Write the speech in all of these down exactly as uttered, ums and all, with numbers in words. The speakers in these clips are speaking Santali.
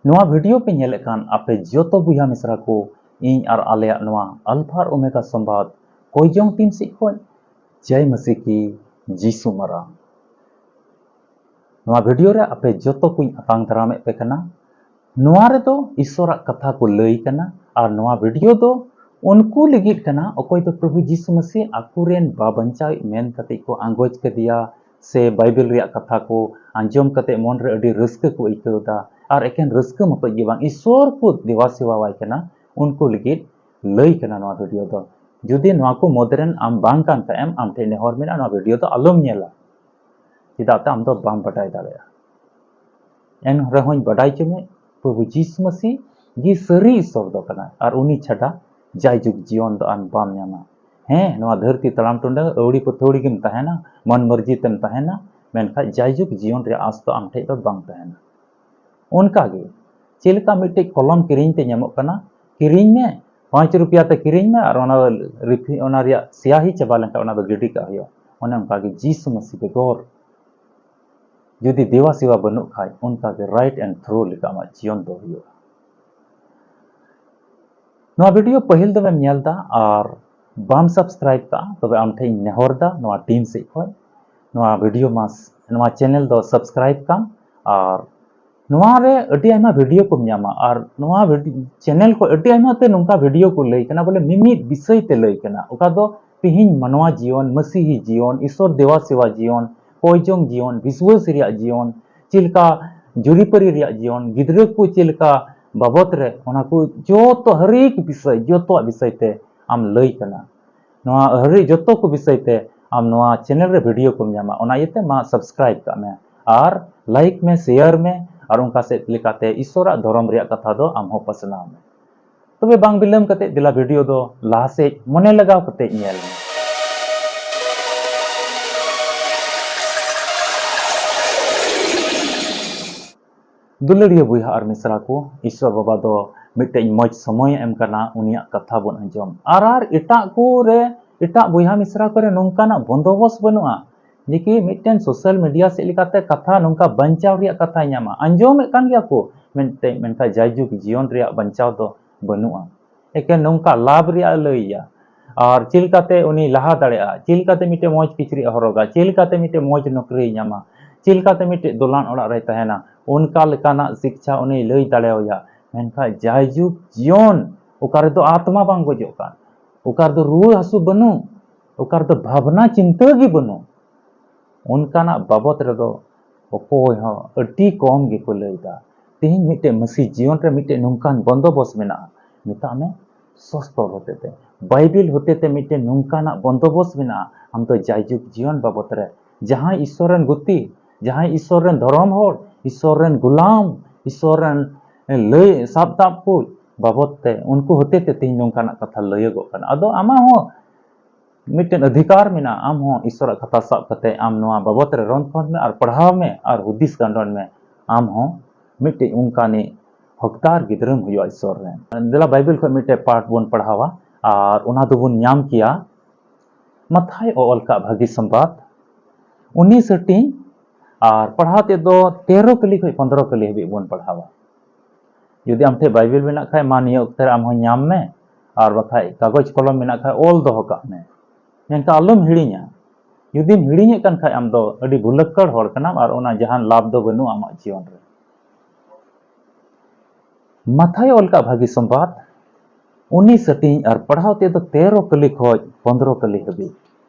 ᱱᱚᱣᱟ video ᱯᱮ ᱧᱮᱞᱮᱫ ᱠᱟᱱ ᱟᱯᱮ ᱡᱚᱛᱚ ᱵᱚᱭᱦᱟ ᱢᱤᱥᱨᱟ ᱠᱚ, ᱤᱧ ᱟᱨ ᱟᱞᱮᱭᱟᱜ ᱱᱚᱣᱟ Alpha ᱟᱨ Omega ᱥᱚᱢᱵᱟᱫ ᱠᱚᱭᱡᱚᱝ team ᱥᱮᱫ ᱠᱷᱚᱱ ᱡᱟᱭ ᱢᱟᱹᱥᱤ ᱠᱤ ᱡᱤᱥᱩ ᱢᱟᱨᱟᱝ᱾ ᱱᱚᱣᱟ video ᱨᱮ ᱟᱯᱮ ᱡᱚᱛᱚ ᱠᱚᱧ ᱟᱛᱟᱝ ᱫᱟᱨᱟᱢᱮᱫ ᱯᱮ ᱠᱟᱱᱟ᱾ ᱱᱚᱣᱟ ᱨᱮᱫᱚ ᱤᱥᱚᱨᱟᱜ ᱠᱟᱛᱷᱟ ᱠᱚ ᱞᱟᱹᱭ ᱠᱟᱱᱟ ᱟᱨ ᱱᱚᱣᱟ video ᱫᱚ ᱩᱱᱠᱩ ᱞᱟᱹᱜᱤᱫ ᱠᱟᱱᱟ ᱚᱠᱚᱭ ᱫᱚ ᱯᱨᱚᱵᱷᱩ ᱡᱤᱥᱩ ᱢᱟᱹᱥᱤ ᱟᱠᱚᱨᱮᱱ ᱵᱟᱵᱟᱧᱪᱟᱣᱤᱡ ᱢᱮᱱ ᱠᱟᱛᱮ ᱠᱚ ᱟᱸᱜᱚᱪ ᱠᱮᱫᱮᱭᱟ ᱥᱮ ᱵᱟᱭᱵᱮᱞ ᱨᱮᱭᱟᱜ ᱠᱟᱛᱷᱟ ᱠᱚ ᱟᱸᱡᱚᱢ ᱠᱟᱛᱮ ᱢᱚᱱ ᱨᱮ ᱟᱹᱰᱤ ᱨᱟᱹᱥᱠᱟᱹ ᱠᱚ ᱟᱹᱭᱠᱟᱹᱣ ᱮᱫᱟ᱾ ᱟᱨ ᱮᱠᱮᱱ ᱨᱟᱹᱥᱠᱟᱹ ᱢᱚᱛᱚᱡ ᱜᱮ ᱵᱟᱝ, ᱤᱥᱚᱨ ᱠᱚ ᱫᱮᱵᱟ ᱥᱮᱵᱟᱣᱟᱭ ᱠᱟᱱᱟ, ᱩᱱᱠᱩ ᱞᱟᱹᱜᱤᱫ ᱞᱟᱹᱭ ᱠᱟᱱᱟ ᱱᱚᱣᱟ video ᱫᱚ᱾ ᱡᱩᱫᱤ ᱱᱚᱣᱟ ᱠᱚ ᱢᱩᱫᱽ ᱨᱮᱱ ᱟᱢ ᱵᱟᱝ ᱠᱟᱱ ᱠᱷᱟᱡ ᱮᱢ, ᱟᱢ ᱴᱷᱮᱱ ᱱᱮᱦᱚᱨ ᱢᱮᱱᱟᱜᱼᱟ, ᱱᱚᱣᱟ video ᱫᱚ ᱟᱞᱚᱢ ᱧᱮᱞᱟ᱾ ᱪᱮᱫᱟᱜ ᱛᱮ ᱟᱢ ᱫᱚ ᱵᱟᱢ ᱵᱟᱰᱟᱭ ᱫᱟᱲᱮᱭᱟᱜᱼᱟ᱾ ᱮᱱ ᱨᱮᱦᱚᱸᱧ ᱵᱟᱰᱟᱭ ᱦᱚᱪᱚ ᱢᱮ, ᱯᱨᱚᱵᱷᱩ ᱡᱤᱥᱩ ᱢᱟᱹᱥᱤ ᱜᱮ ᱥᱟᱹᱨᱤ ᱤᱥᱚᱨ ᱫᱚ ᱠᱟᱱᱟᱭ ᱟᱨ ᱩᱱᱤ ᱪᱷᱟᱰᱟ ᱡᱟᱭᱡᱩᱜᱽ ᱡᱤᱭᱚᱱ ᱫᱚ ᱟᱢ ᱵᱟᱢ ᱧᱟᱢᱟ᱾ ᱦᱮᱸ, ᱱᱚᱣᱟ ᱫᱷᱟᱹᱨᱛᱤ ᱛᱟᱲᱟᱢ ᱴᱩᱰᱟᱹ ᱟᱹᱣᱲᱤ ᱯᱟᱹᱛᱷᱟᱹᱣᱲᱤ ᱜᱮᱢ ᱛᱟᱦᱮᱱᱟ, ᱢᱚᱱ ᱢᱟᱹᱨᱡᱤ ᱛᱮᱢ ᱛᱟᱦᱮᱱᱟ, ᱢᱮᱱᱠᱷᱟᱱ ᱡᱟᱭᱡᱩᱜᱽ ᱡᱤᱭᱚᱱ ᱨᱮᱭᱟᱜ ᱟᱸᱥ ᱫᱚ ᱟᱢ ᱴᱷᱮᱡ ᱫᱚ ᱵᱟᱝ ᱛᱟᱦᱮᱱᱟ᱾ ᱚᱱᱠᱟ ᱜᱮ ᱪᱮᱫ ᱞᱮᱠᱟ ᱢᱤᱫᱴᱮᱡ ᱠᱚᱞᱚᱢ ᱠᱤᱨᱤᱧ ᱛᱮ ᱧᱟᱢᱚᱜ ᱠᱟᱱᱟ, ᱠᱤᱨᱤᱧ ᱢᱮ, ᱯᱟᱸᱪ ᱨᱩᱯᱤᱭᱟ ᱛᱮ ᱠᱤᱨᱤᱧ ᱢᱮ ᱟᱨ ᱚᱱᱟ ᱨᱤᱯᱷᱤ-, ᱚᱱᱟ ᱨᱮᱭᱟᱜ ᱥᱤᱭᱟᱦᱤ ᱪᱟᱵᱟ ᱞᱮᱱᱠᱷᱟᱱ ᱚᱱᱟ ᱫᱚ ᱜᱤᱰᱤ ᱠᱟᱜ ᱦᱩᱭᱩᱜᱼᱟ᱾ ᱚᱱᱮ ᱚᱱᱠᱟ ᱜᱮ ᱡᱤᱥᱩ ᱢᱟᱹᱥᱤ ᱵᱮᱜᱚᱨ ᱡᱩᱫᱤ ᱫᱮᱣᱟ ᱥᱮᱵᱟ ᱵᱟᱹᱱᱩᱜ ᱠᱷᱟᱡ, ᱚᱱᱠᱟ ᱜᱮ right and true ᱞᱮᱠᱟ ᱟᱢᱟᱜ ᱡᱤᱭᱚᱱ ᱫᱚ ᱦᱩᱭᱩᱜᱼᱟ᱾ ᱱᱚᱣᱟ video ᱯᱟᱹᱦᱤᱞ ᱫᱚᱢᱮᱢ ᱧᱮᱞ ᱫᱟ ᱟᱨ ᱵᱟᱢ subscribe ᱠᱟᱜᱼᱟ, ᱛᱚᱵᱮ ᱟᱢ ᱴᱷᱮᱱ ᱤᱧ ᱱᱮᱦᱚᱨ ᱫᱟ ᱱᱚᱣᱟ team ᱥᱮᱫ ᱠᱷᱚᱱ, ᱱᱚᱣᱟ video ᱢᱟ, ᱱᱚᱣᱟ channel ᱫᱚ subscribe ᱠᱟᱢ᱾ ᱟᱨ ᱱᱚᱣᱟ ᱨᱮ ᱟᱹᱰᱤ ᱟᱭᱢᱟ video ᱠᱚᱢ ᱧᱟᱢᱟ ᱟᱨ ᱱᱚᱣᱟ vid-, channel ᱠᱷᱚᱱ ᱟᱹᱰᱤ ᱟᱭᱢᱟ ᱛᱮ ᱱᱚᱝᱠᱟ video ᱠᱚ ᱞᱟᱹᱭ ᱠᱟᱱᱟ, ᱵᱚᱞᱮ ᱢᱤᱢᱤᱫ ᱵᱤᱥᱚᱭ ᱛᱮ ᱞᱟᱹᱭ ᱠᱟᱱᱟ, ᱚᱠᱟ ᱫᱚ ᱛᱤᱦᱤᱧ ᱢᱟᱱᱣᱟ ᱡᱤᱭᱚᱱ, ᱢᱟᱹᱥᱤᱦᱤ ᱡᱤᱭᱚᱱ, ᱤᱥᱚᱨ ᱫᱮᱣᱟ ᱥᱮᱣᱟ ᱡᱤᱭᱚᱱ, ᱠᱚᱭᱡᱚᱝ ᱡᱤᱭᱚᱱ, ᱵᱤᱥᱣᱟᱹᱥ ᱨᱮᱭᱟᱜ ᱡᱤᱭᱚᱱ, ᱪᱮᱫ ᱞᱮᱠᱟ ᱡᱩᱨᱤᱯᱟᱹᱨᱤ ᱨᱮᱭᱟᱜ ᱡᱤᱭᱚᱱ, ᱜᱤᱫᱽᱨᱟᱹ ᱠᱚ ᱪᱮᱫ ᱞᱮᱠᱟ ᱵᱟᱵᱚᱛ ᱨᱮ, ᱚᱱᱟ ᱠᱚ ᱡᱚᱛᱚ ᱦᱟᱨᱤᱠ ᱵᱤᱥᱚᱭ, ᱡᱚᱛᱚᱣᱟᱜ ᱵᱤᱥᱚᱭ ᱛᱮ ᱟᱢ ᱞᱟᱹᱭ ᱠᱟᱱᱟ᱾ ᱱᱚᱣᱟ ᱦᱟᱹᱨᱤ ᱡᱚᱛᱚ ᱠᱚ ᱵᱤᱥᱚᱭ ᱛᱮ ᱟᱢ ᱱᱚᱣᱟ channel ᱨᱮ video ᱠᱚᱢ ᱧᱟᱢᱟ, ᱚᱱᱟ ᱤᱭᱟᱹᱛᱮ ᱢᱟ subscribe ᱠᱟᱜ ᱢᱮ ᱟᱨ like ᱢᱮ, share ᱢᱮ ᱟᱨ ᱚᱱᱠᱟ ᱥᱮᱫ ᱞᱮᱠᱟᱛᱮ ᱤᱥᱚᱨᱟᱜ ᱫᱷᱚᱨᱚᱢ ᱨᱮᱭᱟᱜ ᱠᱟᱛᱷᱟ ᱫᱚ ᱟᱢ ᱦᱚᱸ ᱯᱟᱥᱱᱟᱣ ᱢᱮ᱾ ᱛᱚᱵᱮ ᱵᱟᱝ ᱵᱤᱞᱚᱢ ᱠᱟᱛᱮ ᱫᱮᱞᱟ video ᱫᱚ ᱞᱟᱦᱟ ᱥᱮᱫ ᱢᱚᱱᱮ ᱞᱟᱜᱟᱣ ᱠᱟᱛᱮ ᱧᱮᱞ ᱢᱮ᱾ ᱫᱩᱞᱟᱹᱲᱤᱭᱟᱹ ᱵᱚᱭᱦᱟ ᱟᱨ ᱢᱤᱥᱨᱟ ᱠᱚ, ᱤᱥᱚᱨ ᱵᱟᱵᱟ ᱫᱚ ᱢᱤᱫᱴᱮᱡ ᱢᱚᱡᱽ ᱥᱚᱢᱚᱭᱮ ᱮᱢ ᱠᱟᱱᱟ, ᱩᱱᱤᱭᱟᱜ ᱠᱟᱛᱷᱟ ᱵᱚᱱ ᱟᱸᱡᱚᱢ᱾ ᱟᱨ, ᱟᱨ ᱮᱴᱟᱜ ᱠᱚᱨᱮ, ᱮᱴᱟᱜ ᱵᱚᱭᱦᱟ ᱢᱤᱥᱨᱟ ᱠᱚᱨᱮ ᱱᱚᱝᱠᱟᱱᱟᱜ ᱵᱚᱱᱫᱚᱵᱚᱥ ᱵᱟᱹᱱᱩᱜᱼᱟ ᱡᱮ ᱠᱤ ᱢᱤᱫᱴᱮᱱ social media ᱥᱮᱫ ᱞᱮᱠᱟᱛᱮ ᱠᱟᱛᱷᱟ ᱱᱚᱝᱠᱟ ᱵᱟᱧᱪᱟᱣ ᱨᱮᱭᱟᱜ ᱠᱟᱛᱷᱟᱭ ᱧᱟᱢᱟ᱾ ᱟᱸᱡᱚᱢᱮᱫ ᱠᱟᱱ ᱜᱮᱭᱟ ᱠᱚ, ᱢᱮᱱᱛᱮ, ᱢᱮᱱᱠᱷᱟᱱ ᱡᱟᱭᱡᱩᱜᱽ ᱡᱤᱭᱚᱱ ᱨᱮᱭᱟᱜ ᱵᱟᱧᱪᱟᱣ ᱫᱚ ᱵᱟᱹᱱᱩᱜᱼᱟ᱾ ᱮᱠᱮᱱ ᱱᱚᱝᱠᱟ ᱞᱟᱵᱷ ᱨᱮᱭᱟᱜ ᱮ ᱞᱟᱹᱭᱟ, ᱟᱨ ᱪᱮᱫ ᱞᱮᱠᱟᱛᱮ ᱩᱱᱤ ᱞᱟᱦᱟ ᱫᱟᱲᱮᱭᱟᱜᱼᱟ, ᱪᱮᱫ ᱞᱮᱠᱟᱛᱮ ᱢᱤᱫᱴᱮᱱ ᱢᱚᱡᱽ ᱠᱤᱪᱨᱤᱡ ᱮ ᱦᱚᱨᱚᱜᱟ, ᱪᱮᱫ ᱞᱮᱠᱟᱛᱮ ᱢᱤᱫᱴᱮᱱ ᱢᱚᱡᱽ ᱱᱚᱠᱨᱤᱭ ᱧᱟᱢᱟ, ᱪᱮᱫ ᱞᱮᱠᱟᱛᱮ ᱢᱤᱫᱴᱮᱱ ᱫᱚᱞᱟᱱ ᱚᱲᱟᱜ ᱨᱮᱭ ᱛᱟᱦᱮᱱᱟ, ᱚᱱᱠᱟ ᱞᱮᱠᱟᱱᱟᱜ ᱥᱤᱠᱪᱷᱟ ᱩᱱᱤᱭ ᱞᱟᱹᱭ ᱫᱟᱲᱮᱣᱟᱭᱟ᱾ ᱢᱮᱱᱠᱷᱟᱱ ᱡᱟᱭᱡᱩᱜᱽ ᱡᱤᱭᱚᱱ, ᱚᱠᱟ ᱨᱮᱫᱚ ᱟᱛᱢᱟ ᱵᱟᱝ ᱜᱚᱡᱚᱜ ᱠᱟᱱ, ᱚᱠᱟ ᱨᱮᱫᱚ ᱨᱩᱣᱟᱹ ᱦᱟᱹᱥᱩ ᱵᱟᱹᱱᱩᱜ, ᱚᱠᱟ ᱨᱮᱫᱚ ᱵᱷᱟᱵᱽᱱᱟ ᱪᱤᱱᱛᱟᱹ ᱜᱮ ᱵᱟᱹᱱᱩᱜ, ᱚᱱᱠᱟᱱᱟᱜ ᱵᱟᱵᱚᱛ ᱨᱮᱫᱚ ᱚᱠᱚᱭ ᱦᱚᱸ ᱟᱹᱰᱤ ᱠᱚᱢ ᱜᱮᱠᱚ ᱞᱟᱹᱭᱫᱟ᱾ ᱛᱮᱦᱮᱧ ᱢᱤᱫᱴᱮᱱ ᱢᱟᱹᱥᱤ ᱡᱤᱭᱚᱱ ᱨᱮ ᱢᱤᱫᱴᱮᱱ ᱱᱚᱝᱠᱟᱱ ᱵᱚᱱᱫᱚᱵᱚᱥ ᱢᱮᱱᱟᱜᱼᱟ, ᱢᱮᱛᱟᱜ ᱢᱮ ᱥᱚᱥᱛᱚᱨ ᱦᱚᱛᱮᱛᱮ, ᱵᱟᱭᱵᱮᱞ ᱦᱚᱛᱮᱛᱮ ᱢᱤᱫᱴᱮᱱ ᱱᱚᱝᱠᱟᱱᱟᱜ ᱵᱚᱱᱫᱚᱵᱚᱥ ᱢᱮᱱᱟᱜᱼᱟ᱾ ᱟᱢ ᱫᱚ ᱡᱟᱭᱡᱩᱜᱽ ᱡᱤᱭᱚᱱ ᱵᱟᱵᱚᱛ ᱨᱮ ᱡᱟᱦᱟᱸᱭ ᱤᱥᱥᱚᱨ ᱨᱮᱱ ᱜᱩᱛᱤ, ᱡᱟᱦᱟᱸᱭ ᱤᱥᱥᱚᱨ ᱨᱮᱱ ᱫᱷᱚᱨᱚᱢ ᱦᱚᱲ, ᱤᱥᱥᱚᱨ ᱨᱮᱱ ᱜᱩᱞᱟᱢ, ᱤᱥᱥᱚᱨ ᱨᱮᱱ ᱞᱟᱹᱭ ᱥᱟᱵ ᱫᱟᱵ ᱠᱚ ᱵᱟᱵᱚᱛ ᱛᱮ, ᱩᱱᱠᱩ ᱦᱚᱛᱮᱛᱮ ᱛᱮᱦᱮᱧ ᱱᱚᱝᱠᱟᱱᱟᱜ ᱠᱟᱛᱷᱟ ᱞᱟᱹᱭᱟᱹᱜᱚᱜ ᱠᱟᱱᱟ᱾ ᱟᱫᱚ ᱟᱢᱟᱜ ᱦᱚᱸ ᱢᱤᱫᱴᱮᱱ ᱚᱫᱷᱤᱠᱟᱨ ᱢᱮᱱᱟᱜᱼᱟ, ᱟᱢ ᱦᱚᱸ ᱤᱥᱥᱚᱨᱟᱜ ᱠᱟᱛᱷᱟ ᱥᱟᱵ ᱠᱟᱛᱮ ᱟᱢ ᱱᱚᱣᱟ ᱵᱟᱵᱚᱛ ᱨᱮ ᱨᱚᱱᱛᱷᱚᱱ ᱢᱮ ᱟᱨ ᱯᱟᱲᱦᱟᱣ ᱢᱮ ᱟᱨ ᱦᱩᱫᱤᱥ ᱜᱟᱱᱰᱚᱱ ᱢᱮ᱾ ᱟᱢ ᱦᱚᱸ ᱢᱤᱫᱴᱮᱱ ᱚᱱᱠᱟᱱᱤᱡ ᱦᱚᱠᱫᱟᱨ ᱜᱤᱫᱽᱨᱟᱹᱢ ᱦᱩᱭᱩᱜᱼᱟ ᱤᱥᱥᱚᱨ ᱨᱮᱱ᱾ ᱫᱮᱞᱟ ᱵᱟᱭᱵᱮᱞ ᱠᱷᱚᱱ ᱢᱤᱫᱴᱮᱱ ᱯᱟᱴ ᱵᱚᱱ ᱯᱟᱲᱦᱟᱣᱟ ᱟᱨ ᱚᱱᱟ ᱫᱚᱵᱚᱱ ᱧᱟᱢ ᱠᱮᱭᱟ ᱢᱟᱛᱷᱟᱭ ᱚᱞ ᱠᱟᱜ ᱵᱷᱟᱹᱜᱤ ᱥᱚᱢᱵᱟᱫ ᱩᱱᱤᱥ ᱦᱟᱹᱴᱤᱧ ᱟᱨ ᱯᱟᱲᱦᱟᱣ ᱛᱮᱫᱚ ᱛᱮᱨᱚ ᱠᱟᱹᱞᱤ ᱠᱷᱚᱱ ᱯᱚᱱᱫᱽᱨᱚ ᱠᱟᱹᱞᱤ ᱦᱟᱹᱵᱤᱡ ᱵᱚᱱ ᱯᱟᱲᱦᱟᱣᱟ᱾ ᱡᱩᱫᱤ ᱟᱢ ᱴᱷᱮᱱ ᱵᱟᱭᱵᱮᱞ ᱢᱮᱱᱟᱜ ᱠᱷᱟᱡ, ᱢᱟ ᱱᱤᱭᱟᱹ ᱚᱠᱛᱮ ᱨᱮ ᱟᱢ ᱦᱚᱸ ᱧᱟᱢ ᱢᱮ, ᱟᱨ ᱵᱟᱠᱷᱟᱡ ᱠᱟᱜᱚᱡᱽ ᱠᱚᱞᱚᱢ ᱢᱮᱱᱟᱜ ᱠᱷᱟᱡ ᱚᱞ ᱫᱚᱦᱚ ᱠᱟᱜ ᱢᱮ, ᱢᱮᱱᱠᱷᱟᱱ ᱟᱞᱚᱢ ᱦᱤᱲᱤᱧᱟ᱾ ᱡᱩᱫᱤᱢ ᱦᱤᱲᱤᱧᱮᱫ ᱠᱟᱱ ᱠᱷᱟᱡ ᱟᱢ ᱫᱚ ᱟᱹᱰᱤ ᱵᱷᱩᱞᱟᱹᱠᱠᱟᱹᱲ ᱦᱚᱲ ᱠᱟᱱᱟᱢ ᱟᱨ ᱚᱱᱟ ᱡᱟᱦᱟᱱ ᱞᱟᱵᱷ ᱫᱚ ᱵᱟᱹᱱᱩᱜᱼᱟ ᱟᱢᱟᱜ ᱡᱤᱭᱚᱱ ᱨᱮ᱾ ᱢᱟᱛᱷᱟᱭ ᱚᱞ ᱠᱟᱜ ᱵᱷᱟᱹᱜᱤ ᱥᱚᱢᱵᱟᱫ ᱩᱱᱤᱥ ᱦᱟᱹᱴᱤᱧ ᱟᱨ ᱯᱟᱲᱦᱟᱣ ᱛᱮᱫᱚ ᱛᱮᱨᱚ ᱠᱟᱹᱞᱤ ᱠᱷᱚᱡ ᱯᱚᱱᱫᱽᱨᱚ ᱠᱟᱹᱞᱤ ᱦᱟᱹᱵᱤᱡ᱾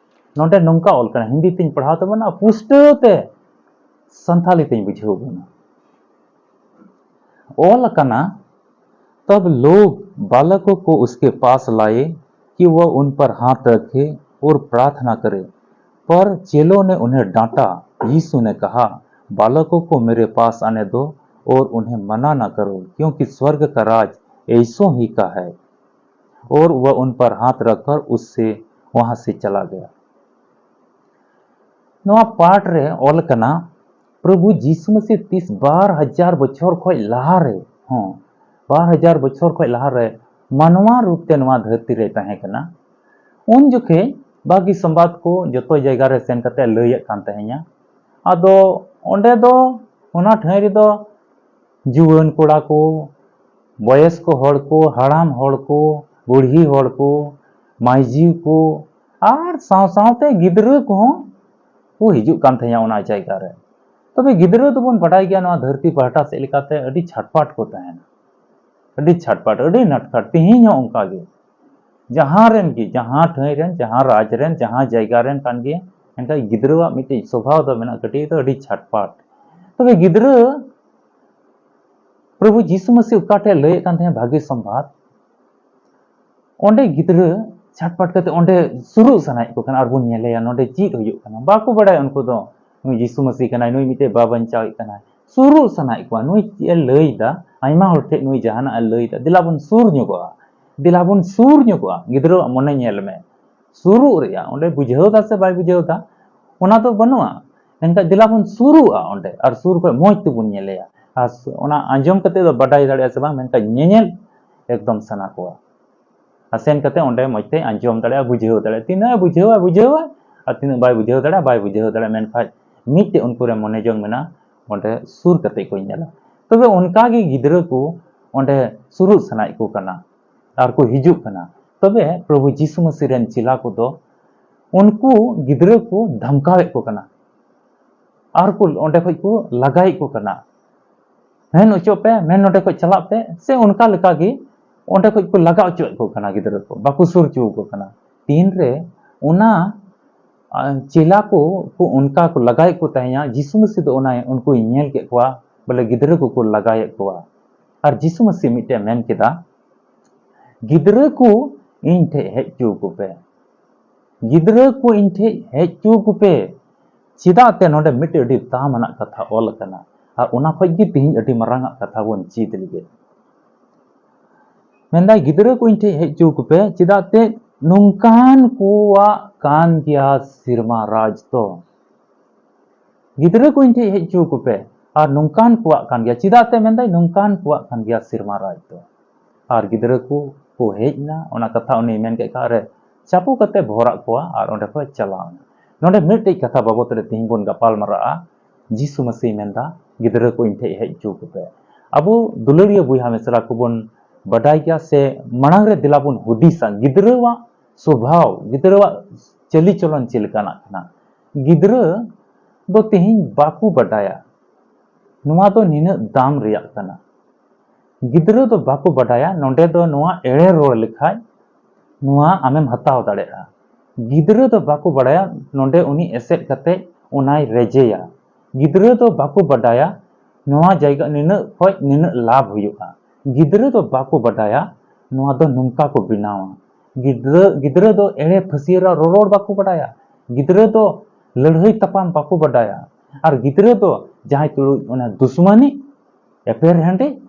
ᱱᱚᱰᱮ ᱱᱚᱝᱠᱟ ᱚᱞ ᱠᱟᱱᱟ, ᱦᱤᱱᱫᱤ ᱛᱤᱧ ᱯᱟᱲᱦᱟᱣ ᱛᱟᱵᱚᱱᱟ, ᱯᱩᱥᱴᱟᱹᱣ ᱛᱮ ᱥᱟᱱᱛᱷᱟᱞᱤ ᱛᱤᱧ ᱵᱩᱡᱷᱟᱹᱣ ᱵᱚᱱᱟ᱾ ᱚᱞ ᱟᱠᱟᱱᱟ, तब लोग बालकों को उसके पास लाए कि वह उन पर हाथ रखे और प्रार्थना करे। पर चेलों ने उन्हें डांटा। यीशु ने कहा, बालकों को मेरे पास आने दो और उन्हें मना न करो, क्योंकि स्वर्ग का राज ऐसों ही का है। और वह उन पर हाथ रखकर उससे वहां से चला गया। ᱱᱚᱣᱟ ᱯᱟᱴ ᱨᱮ ᱚᱞ ᱠᱟᱱᱟ, ᱯᱨᱚᱵᱷᱩ ᱡᱤᱥᱩ ᱢᱟᱥᱤ ᱛᱤᱥ ᱵᱟᱨ ᱦᱟᱡᱟᱨ ᱵᱚᱪᱷᱚᱨ ᱠᱷᱚᱡ ᱞᱟᱦᱟ ᱨᱮ, ᱦᱚᱸ, ᱵᱟᱨ ᱦᱟᱡᱟᱨ ᱵᱚᱪᱷᱚᱨ ᱠᱷᱚᱡ ᱞᱟᱦᱟ ᱨᱮ ᱢᱟᱱᱣᱟ ᱨᱩᱯ ᱛᱮ ᱱᱚᱣᱟ ᱫᱷᱟᱹᱨᱛᱤ ᱨᱮ ᱛᱟᱦᱮᱸ ᱠᱟᱱᱟ᱾ ᱩᱱ ᱡᱚᱠᱷᱮᱡ ᱵᱷᱟᱹᱜᱤ ᱥᱚᱢᱵᱟᱫ ᱠᱚ ᱡᱚᱛᱚ ᱡᱟᱭᱜᱟ ᱨᱮ ᱥᱮᱱ ᱠᱟᱛᱮ ᱞᱟᱹᱭᱮᱫ ᱠᱟᱱ ᱛᱟᱦᱮᱸᱧᱟ᱾ ᱟᱫᱚ ᱚᱸᱰᱮ ᱫᱚ, ᱚᱱᱟ ᱴᱷᱟᱹᱭ ᱨᱮᱫᱚ ᱡᱩᱣᱟᱹᱱ ᱠᱚᱲᱟ ᱠᱚ, ᱵᱚᱭᱮᱥᱠᱚ ᱦᱚᱲ ᱠᱚ, ᱦᱟᱲᱟᱢ ᱦᱚᱲ ᱠᱚ, ᱵᱩᱲᱦᱤ ᱦᱚᱲ ᱠᱚ, ᱢᱟᱹᱭᱡᱤ ᱠᱚ, ᱟᱨ ᱥᱟᱶ ᱥᱟᱶᱛᱮ ᱜᱤᱫᱽᱨᱟᱹ ᱠᱚᱦᱚᱸ ᱠᱚ ᱦᱤᱡᱩᱜ ᱠᱟᱱ ᱛᱟᱦᱮᱸᱱᱟ ᱚᱱᱟ ᱡᱟᱭᱜᱟ ᱨᱮ᱾ ᱛᱚᱵᱮ ᱜᱤᱫᱽᱨᱟᱹ ᱫᱚᱵᱚᱱ ᱵᱟᱰᱟᱭ ᱜᱮᱭᱟ, ᱱᱚᱣᱟ ᱫᱷᱟᱹᱨᱛᱤ ᱯᱟᱦᱴᱟ ᱥᱮᱫ ᱞᱮᱠᱟᱛᱮ ᱟᱹᱰᱤ ᱪᱷᱟᱴᱯᱟᱴ ᱠᱚ ᱛᱟᱦᱮᱱᱟ, ᱟᱹᱰᱤ ᱪᱷᱟᱴᱯᱟᱴ, ᱟᱹᱰᱤ ᱱᱟᱴᱠᱷᱟᱴ᱾ ᱛᱮᱦᱮᱧ ᱦᱚᱸ ᱚᱱᱠᱟ ᱜᱮ, ᱡᱟᱦᱟᱸ ᱨᱮᱱ ᱜᱮ, ᱡᱟᱦᱟᱸ ᱴᱷᱟᱹᱭ ᱨᱮᱱ, ᱡᱟᱦᱟᱸ ᱨᱟᱡᱽ ᱨᱮᱱ, ᱡᱟᱦᱟᱸ ᱡᱟᱭᱜᱟ ᱨᱮᱱ ᱠᱟᱱ ᱜᱮ, ᱮᱱᱠᱷᱟᱱ ᱜᱤᱫᱽᱨᱟᱹᱣᱟᱜ ᱢᱤᱫᱴᱤᱡ ᱥᱚᱵᱷᱟᱣ ᱫᱚ ᱢᱮᱱᱟᱜᱼᱟ, ᱠᱟᱹᱴᱤᱡ ᱫᱚ ᱟᱹᱰᱤ ᱪᱷᱟᱴᱯᱟᱴ᱾ ᱛᱚᱵᱮ ᱜᱤᱫᱽᱨᱟᱹ ᱯᱨᱚᱵᱷᱩ ᱡᱤᱥᱩ ᱢᱟᱹᱥᱤ ᱚᱠᱟ ᱴᱷᱮᱡ ᱞᱟᱹᱭᱮᱫ ᱠᱟᱱ ᱛᱟᱦᱮᱸᱱᱟ ᱵᱷᱟᱹᱜᱤ ᱥᱚᱢᱵᱟᱫ, ᱚᱸᱰᱮ ᱜᱤᱫᱽᱨᱟᱹ ᱪᱷᱟᱴᱯᱟᱴ ᱠᱟᱛᱮ ᱚᱸᱰᱮ ᱥᱩᱨᱩᱜ ᱥᱟᱱᱟᱭᱮᱫ ᱠᱚ ᱠᱟᱱᱟ, ᱟᱨ ᱵᱚᱱ ᱧᱮᱞᱮᱭᱟ ᱱᱚᱸᱰᱮ ᱪᱮᱫ ᱦᱩᱭᱩᱜ ᱠᱟᱱᱟ᱾ ᱵᱟᱠᱚ ᱵᱟᱲᱟᱭᱟ ᱩᱱᱠᱩ ᱫᱚ, ᱱᱩᱭ ᱡᱤᱥᱩ ᱢᱟᱹᱥᱤ ᱠᱟᱱᱟᱭ, ᱱᱩᱭ ᱢᱤᱫᱴᱮᱡ ᱵᱟᱵᱚᱱᱪᱟᱣᱤᱡ ᱠᱟᱱᱟᱭ᱾ ᱥᱩᱨᱩᱜ ᱥᱟᱱᱟᱭᱮᱫ ᱠᱚᱣᱟ, ᱱᱩᱭ ᱪᱮᱫ ᱮ ᱞᱟᱹᱭ ᱮᱫᱟ, ᱟᱭᱢᱟ ᱦᱚᱲ ᱴᱷᱮᱡ ᱱᱩᱭ ᱡᱟᱦᱟᱱᱟᱜ ᱮ ᱞᱟᱹᱭ ᱮᱫᱟ, ᱫᱮᱞᱟ ᱵᱚᱱ ᱥᱩᱨ ᱧᱚᱜᱚᱜᱼᱟ, ᱫᱮᱞᱟ ᱵᱚᱱ ᱥᱩᱨ ᱧᱚᱜᱚᱜᱼᱟ᱾ ᱜᱤᱫᱽᱨᱟᱹᱣᱟᱜ ᱢᱚᱱᱮ ᱧᱮᱞ ᱢᱮ, ᱥᱩᱨᱩᱜ ᱨᱮᱭᱟᱜ, ᱚᱸᱰᱮ ᱵᱩᱡᱷᱟᱹᱣ ᱮᱫᱟ ᱥᱮ ᱵᱟᱭ ᱵᱩᱡᱷᱟᱹᱣ ᱮᱫᱟ, ᱚᱱᱟ ᱫᱚ ᱵᱟᱹᱱᱩᱜᱼᱟ᱾ ᱢᱮᱱᱠᱷᱟᱱ ᱫᱮᱞᱟ ᱵᱚᱱ ᱥᱩᱨᱩᱜᱼᱟ ᱚᱸᱰᱮ, ᱟᱨ ᱥᱩᱨ ᱠᱷᱚᱱ ᱢᱚᱡᱽ ᱛᱮᱵᱚᱱ ᱧᱮᱞᱮᱭᱟ, ᱟᱨ ᱚᱱᱟ ᱟᱸᱡᱚᱢ ᱠᱟᱛᱮ ᱫᱚ ᱵᱟᱰᱟᱭ ᱫᱟᱲᱮᱭᱟᱜᱼᱟ ᱥᱮ ᱵᱟᱝ, ᱢᱮᱱᱠᱷᱟᱱ ᱧᱮᱧᱮᱞ ᱮᱠᱫᱚᱢ ᱥᱟᱱᱟ ᱠᱚᱣᱟ᱾ ᱟᱨ ᱥᱮᱱ ᱠᱟᱛᱮ ᱚᱸᱰᱮ ᱢᱚᱡᱽ ᱛᱮ ᱟᱸᱡᱚᱢ ᱫᱟᱲᱮᱭᱟᱜᱼᱟ, ᱵᱩᱡᱷᱟᱹᱣ ᱫᱟᱲᱮᱭᱟᱜᱼᱟ᱾ ᱛᱤᱱᱟᱹᱜ ᱮ ᱵᱩᱡᱷᱟᱹᱣᱟ, ᱵᱩᱡᱷᱟᱹᱣᱟ, ᱟᱨ ᱛᱤᱱᱟᱹᱜ ᱵᱟᱭ ᱵᱩᱡᱷᱟᱹᱣ ᱫᱟᱲᱮᱭᱟᱜᱼᱟ, ᱵᱟᱭ ᱵᱩᱡᱷᱟᱹᱣ ᱫᱟᱲᱮᱭᱟᱜᱼᱟ᱾ ᱢᱮᱱᱠᱷᱟᱱ ᱢᱤᱫᱴᱮᱡ ᱩᱱᱠᱩ ᱨᱮ ᱢᱚᱱᱮ ᱡᱚᱝ ᱢᱮᱱᱟᱜᱼᱟ, ᱚᱸᱰᱮ ᱥᱩᱨ ᱠᱟᱛᱮ ᱠᱚ ᱧᱮᱞᱟ᱾ ᱛᱚᱵᱮ ᱚᱱᱠᱟ ᱜᱮ ᱜᱤᱫᱽᱨᱟᱹ ᱠᱚ ᱚᱸᱰᱮ ᱥᱩᱨᱩᱜ ᱥᱟᱱᱟᱭᱮᱫ ᱠᱚ ᱠᱟᱱᱟ, ᱟᱨ ᱠᱚ ᱦᱤᱡᱩᱜ ᱠᱟᱱᱟ᱾ ᱛᱚᱵᱮ ᱯᱨᱚᱵᱷᱩ ᱡᱤᱥᱩ ᱢᱟᱹᱥᱤ ᱨᱮᱱ ᱪᱮᱞᱟ ᱠᱚᱫᱚ ᱩᱱᱠᱩ ᱜᱤᱫᱽᱨᱟᱹ ᱠᱚ ᱫᱷᱟᱢᱠᱟᱣᱮᱫ ᱠᱚ ᱠᱟᱱᱟ, ᱟᱨ ᱠᱚ ᱚᱸᱰᱮ ᱠᱷᱚᱡ ᱠᱚ ᱞᱟᱜᱟᱭᱮᱫ ᱠᱚ ᱠᱟᱱᱟ᱾ ᱢᱮᱱ ᱚᱪᱚᱜ ᱯᱮ, ᱢᱮᱱ ᱱᱚᱰᱮ ᱠᱷᱚᱡ ᱪᱟᱞᱟᱜ ᱯᱮ, ᱥᱮ ᱚᱱᱠᱟ ᱞᱮᱠᱟ ᱜᱮ ᱚᱸᱰᱮ ᱠᱷᱚᱡ ᱠᱚ ᱞᱟᱜᱟ ᱚᱪᱚᱭᱮᱫ ᱠᱚ ᱠᱟᱱᱟ ᱜᱤᱫᱽᱨᱟᱹ ᱠᱚ, ᱵᱟᱠᱚ ᱥᱩᱨ ᱦᱚᱪᱚ ᱟᱠᱚ ᱠᱟᱱᱟ᱾ ᱛᱤᱱᱨᱮ ᱚᱱᱟ, ᱟ, ᱪᱮᱞᱟ ᱠᱚ, ᱠᱚ ᱚᱱᱠᱟ ᱠᱚ ᱞᱟᱜᱟᱭᱮᱫ ᱠᱚ ᱛᱟᱦᱮᱸᱭᱟ, ᱡᱤᱥᱩ ᱢᱟᱹᱥᱤ ᱫᱚ ᱚᱱᱟ ᱩᱱᱠᱩᱭ ᱧᱮᱞ ᱠᱮᱫ ᱠᱚᱣᱟ, ᱵᱚᱞᱮ ᱜᱤᱫᱽᱨᱟᱹ ᱠᱚᱠᱚ ᱞᱟᱜᱟᱭᱮᱫ ᱠᱚᱣᱟ᱾ ᱟᱨ ᱡᱤᱥᱩ ᱢᱟᱹᱥᱤ ᱢᱤᱫᱴᱮᱱ ᱢᱮᱱ ᱠᱮᱫᱟ, "ᱜᱤᱫᱽᱨᱟᱹ ᱠᱚ ᱤᱧ ᱴᱷᱮᱡ ᱦᱮᱡ ᱦᱚᱪᱚ ᱟᱠᱚ ᱯᱮ, ᱜᱤᱫᱽᱨᱟᱹ ᱠᱚ ᱤᱧ ᱴᱷᱮᱡ ᱦᱮᱡ ᱦᱚᱪᱚ ᱟᱠᱚ ᱯᱮ᱾" ᱪᱮᱫᱟᱜ ᱛᱮ ᱱᱚᱰᱮ ᱢᱤᱫᱴᱮᱡ ᱟᱹᱰᱤ ᱫᱟᱢ ᱟᱱᱟᱜ ᱠᱟᱛᱷᱟ ᱚᱞ ᱟᱠᱟᱱᱟ, ᱟᱨ ᱚᱱᱟ ᱠᱷᱚᱡ ᱜᱮ ᱛᱮᱦᱮᱧ ᱟᱹᱰᱤ ᱢᱟᱨᱟᱝ ᱟᱜ ᱠᱟᱛᱷᱟ ᱵᱚᱱ ᱪᱮᱫ ᱞᱟᱹᱜᱤᱫ᱾ ᱢᱮᱱᱫᱟᱭ, "ᱜᱤᱫᱽᱨᱟᱹ ᱠᱚ ᱤᱧ ᱴᱷᱮᱡ ᱦᱮᱡ ᱦᱚᱪᱚ ᱟᱠᱚ ᱯᱮ, ᱪᱮᱫᱟᱜ ᱛᱮ ᱱᱚᱝᱠᱟᱱ ᱠᱚᱣᱟᱜ ᱠᱟᱱ ᱜᱮᱭᱟ ᱥᱮᱨᱢᱟ ᱨᱟᱡᱽ ᱫᱚ᱾ ᱜᱤᱫᱽᱨᱟᱹ ᱠᱚ ᱤᱧ ᱴᱷᱮᱡ ᱦᱮᱡ ᱦᱚᱪᱚ ᱟᱠᱚ ᱯᱮ, ᱟᱨ ᱱᱚᱝᱠᱟᱱ ᱠᱚᱣᱟᱜ ᱠᱟᱱ ᱜᱮᱭᱟ᱾" ᱪᱮᱫᱟᱜ ᱛᱮ ᱢᱮᱱᱫᱟᱭ, "ᱱᱚᱝᱠᱟᱱ ᱠᱚᱣᱟᱜ ᱠᱟᱱ ᱜᱮᱭᱟ ᱥᱮᱨᱢᱟ ᱨᱟᱡᱽ ᱫᱚ᱾" ᱟᱨ ᱜᱤᱫᱽᱨᱟᱹ ᱠᱚ ᱠᱚ ᱦᱮᱡ ᱮᱱᱟ, ᱚᱱᱟ ᱠᱟᱛᱷᱟ ᱩᱱᱤᱭ ᱢᱮᱱ ᱠᱮᱫ ᱠᱷᱟᱱ ᱨᱮ ᱪᱟᱯᱚ ᱠᱟᱛᱮ ᱵᱷᱚᱨᱟᱜ ᱠᱚᱣᱟ ᱟᱨ ᱚᱸᱰᱮ ᱠᱚ ᱪᱟᱞᱟᱣ ᱮᱱᱟ᱾ ᱱᱚᱰᱮ ᱢᱤᱫᱴᱮᱡ ᱠᱟᱛᱷᱟ ᱵᱟᱵᱚᱛ ᱨᱮ ᱛᱮᱦᱮᱧ ᱵᱚᱱ ᱜᱟᱯᱟᱞ ᱢᱟᱨᱟᱜᱼᱟ᱾ ᱡᱤᱥᱩ ᱢᱟᱹᱥᱤ ᱢᱮᱱᱫᱟ, "ᱜᱤᱫᱽᱨᱟᱹ ᱠᱚ ᱤᱧ ᱴᱷᱮᱡ ᱦᱮᱡ ᱦᱚᱪᱚ ᱟᱠᱚ ᱯᱮ᱾" ᱟᱵᱚ ᱫᱩᱞᱟᱹᱲᱤᱭᱟᱹ ᱵᱚᱭᱦᱟ ᱢᱤᱥᱨᱟ ᱠᱚᱵᱚᱱ ᱵᱟᱰᱟᱭ ᱜᱮᱭᱟ, ᱥᱮ ᱢᱟᱲᱟᱝ ᱨᱮ ᱫᱮᱞᱟ ᱵᱚᱱ ᱦᱩᱫᱤᱥᱟ, ᱜᱤᱫᱽᱨᱟᱹᱣᱟᱜ ᱥᱚᱵᱷᱟᱣ, ᱜᱤᱫᱽᱨᱟᱹᱣᱟᱜ ᱪᱟᱹᱞᱤ ᱪᱚᱞᱚᱱ ᱪᱮᱫ ᱞᱮᱠᱟᱱᱟᱜ ᱠᱟᱱᱟ? ᱜᱤᱫᱽᱨᱟᱹ ᱫᱚ ᱛᱮᱦᱮᱧ ᱵᱟᱠᱚ ᱵᱟᱰᱟᱭᱟ ᱱᱚᱣᱟ ᱫᱚ ᱱᱤᱱᱟᱹᱜ ᱫᱟᱢ ᱨᱮᱭᱟᱜ ᱠᱟᱱᱟ᱾ ᱜᱤᱫᱽᱨᱟᱹ ᱫᱚ ᱵᱟᱠᱚ ᱵᱟᱰᱟᱭᱟ ᱱᱚᱰᱮ ᱫᱚ ᱱᱚᱣᱟ ᱮᱲᱮ ᱨᱚᱲ ᱞᱮᱠᱷᱟᱡ ᱱᱚᱣᱟ ᱟᱢᱮᱢ ᱦᱟᱛᱟᱣ ᱫᱟᱲᱮᱭᱟᱜᱼᱟ᱾ ᱜᱤᱫᱽᱨᱟᱹ ᱫᱚ ᱵᱟᱠᱚ ᱵᱟᱰᱟᱭᱟ ᱱᱚᱰᱮ ᱩᱱᱤ ᱮᱥᱮᱫ ᱠᱟᱛᱮ ᱚᱱᱟᱭ ᱨᱮᱡᱮᱭᱟ᱾ ᱜᱤᱫᱽᱨᱟᱹ ᱫᱚ ᱵᱟᱠᱚ ᱵᱟᱰᱟᱭᱟ ᱱᱚᱣᱟ ᱡᱟᱭᱜᱟ ᱱᱤᱱᱟᱹᱜ ᱠᱷᱚᱡ ᱱᱤᱱᱟᱹᱜ ᱞᱟᱵᱷ ᱦᱩᱭᱩᱜᱼᱟ᱾ ᱜᱤᱫᱽᱨᱟᱹ ᱫᱚ ᱵᱟᱠᱚ ᱵᱟᱰᱟᱭᱟ ᱱᱚᱣᱟ ᱫᱚ ᱱᱚᱝᱠᱟ ᱠᱚ ᱵᱮᱱᱟᱣᱟ᱾ ᱜᱤᱫᱽᱨᱟᱹ, ᱜᱤᱫᱽᱨᱟᱹ ᱫᱚ ᱮᱲᱮ ᱯᱷᱟᱹᱥᱤᱭᱟᱹᱨᱟ ᱨᱚᱨᱚᱲ ᱵᱟᱠᱚ ᱵᱟᱰᱟᱭᱟ᱾ ᱜᱤᱫᱽᱨᱟᱹ ᱫᱚ ᱞᱟᱹᱲᱦᱟᱹᱭ ᱛᱟᱯᱟᱢ ᱵᱟᱠᱚ ᱵᱟᱰᱟᱭᱟ᱾ ᱟᱨ ᱜᱤᱫᱽᱨᱟᱹ ᱫᱚ ᱡᱟᱦᱟᱸᱭ ᱛᱩᱞᱩᱡ ᱚᱱᱟ ᱫᱩᱥᱢᱟᱱᱤ, ᱮᱯᱮᱨ ᱦᱮᱸᱰᱮᱡ,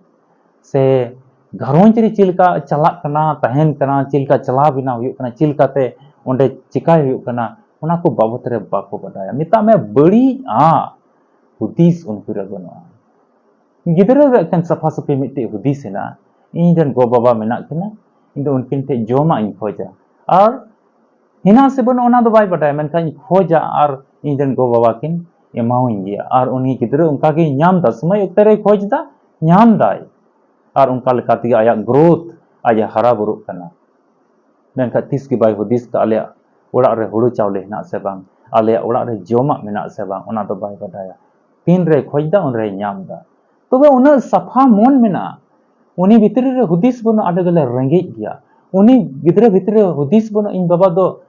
ᱥᱮ ᱜᱷᱟᱨᱚᱸᱡᱽ ᱨᱮ ᱪᱮᱫ ᱞᱮᱠᱟ ᱪᱟᱞᱟᱜ ᱠᱟᱱᱟ, ᱛᱟᱦᱮᱱ ᱠᱟᱱᱟ, ᱪᱮᱫ ᱞᱮᱠᱟ ᱪᱟᱞᱟᱣ ᱵᱮᱱᱟᱣ ᱦᱩᱭᱩᱜ ᱠᱟᱱᱟ, ᱪᱮᱫ ᱞᱮᱠᱟᱛᱮ ᱚᱸᱰᱮ ᱪᱤᱠᱟᱭ ᱦᱩᱭᱩᱜ ᱠᱟᱱᱟ, ᱚᱱᱟ ᱠᱚ ᱵᱟᱵᱚᱛ ᱨᱮ ᱵᱟᱠᱚ ᱵᱟᱰᱟᱭᱟ᱾ ᱢᱮᱛᱟᱜ ᱢᱮ ᱵᱟᱹᱲᱤᱡ ᱟᱜ ᱦᱩᱫᱤᱥ ᱩᱱᱠᱩ ᱨᱮ ᱵᱟᱹᱱᱩᱜᱼᱟ᱾ ᱜᱤᱫᱽᱨᱟᱹ ᱨᱮ ᱮᱠᱮᱱ ᱥᱟᱯᱷᱟ ᱥᱟᱹᱯᱷᱤ ᱢᱤᱫᱴᱮᱡ ᱦᱩᱫᱤᱥ ᱦᱮᱱᱟᱜᱼᱟ, ᱤᱧ ᱨᱮᱱ ᱜᱚ ᱵᱟᱵᱟ ᱢᱮᱱᱟᱜ ᱠᱤᱱᱟ, ᱤᱧ ᱫᱚ ᱩᱱᱠᱤᱱ ᱴᱷᱮᱡ ᱡᱚᱢᱟᱜ ᱤᱧ ᱠᱷᱚᱡᱟ᱾ ᱟᱨ ᱦᱮᱱᱟᱜ ᱥᱮ ᱵᱟᱹᱱᱩᱜ ᱚᱱᱟ ᱫᱚ ᱵᱟᱭ ᱵᱟᱰᱟᱭᱟ, ᱢᱮᱱᱠᱷᱟᱱ ᱤᱧ ᱠᱷᱚᱡᱟ ᱟᱨ ᱤᱧ ᱨᱮᱱ ᱜᱚ ᱵᱟᱵᱟ ᱠᱤᱱ ᱮᱢᱟᱣᱟᱹᱧ ᱜᱮᱭᱟ᱾ ᱟᱨ ᱩᱱᱤ ᱜᱤᱫᱽᱨᱟᱹ ᱚᱱᱠᱟ ᱜᱮᱭ ᱧᱟᱢ ᱮᱫᱟ, ᱥᱚᱢᱚᱭ ᱚᱠᱛᱮ ᱨᱮᱭ ᱠᱷᱚᱡ ᱮᱫᱟ, ᱧᱟᱢ ᱫᱟᱭ᱾ ᱟᱨ ᱚᱱᱠᱟ ᱞᱮᱠᱟ ᱛᱮᱜᱮ ᱟᱭᱟᱜ ᱜᱨᱳᱛᱷ, ᱟᱡ ᱮ ᱦᱟᱨᱟ ᱵᱩᱨᱩᱜ ᱠᱟᱱᱟ᱾ ᱢᱮᱱᱠᱷᱟᱱ ᱛᱤᱥ ᱜᱮ ᱵᱟᱭ ᱦᱩᱫᱤᱥ ᱠᱟᱜ ᱟᱞᱮᱭᱟᱜ ᱚᱲᱟᱜ ᱨᱮ ᱦᱩᱲᱩ ᱪᱟᱣᱞᱮ ᱦᱮᱱᱟᱜ ᱥᱮ ᱵᱟᱝ, ᱟᱞᱮᱭᱟᱜ ᱚᱲᱟᱜ ᱨᱮ ᱡᱚᱢᱟᱜ ᱢᱮᱱᱟᱜ ᱥᱮ ᱵᱟᱝ, ᱚᱱᱟ ᱫᱚ ᱵᱟᱭ ᱵᱟᱰᱟᱭᱟ᱾ ᱛᱤᱱ ᱨᱮᱭ ᱠᱷᱚᱡ ᱮᱫᱟ, ᱩᱱ ᱨᱮᱭ ᱧᱟᱢ ᱮᱫᱟ᱾ ᱛᱚᱵᱮ ᱩᱱᱟᱹᱜ ᱥᱟᱯᱷᱟ ᱢᱚᱱ ᱢᱮᱱᱟᱜᱼᱟ, ᱩᱱᱤ ᱵᱷᱤᱛᱨᱤ ᱨᱮ ᱦᱩᱫᱤᱥ ᱵᱟᱹᱱᱩᱜ, ᱟᱞᱮ ᱫᱚᱞᱮ ᱨᱮᱸᱜᱮᱡ ᱜᱮᱭᱟ᱾ ᱩᱱᱤ ᱜᱤᱫᱽᱨᱟᱹ ᱵᱷᱤᱛᱨᱤ ᱨᱮ ᱦᱩᱫᱤᱥ ᱵᱟᱹᱱᱩᱜ, ᱤᱧ ᱵᱟᱵᱟ ᱫᱚ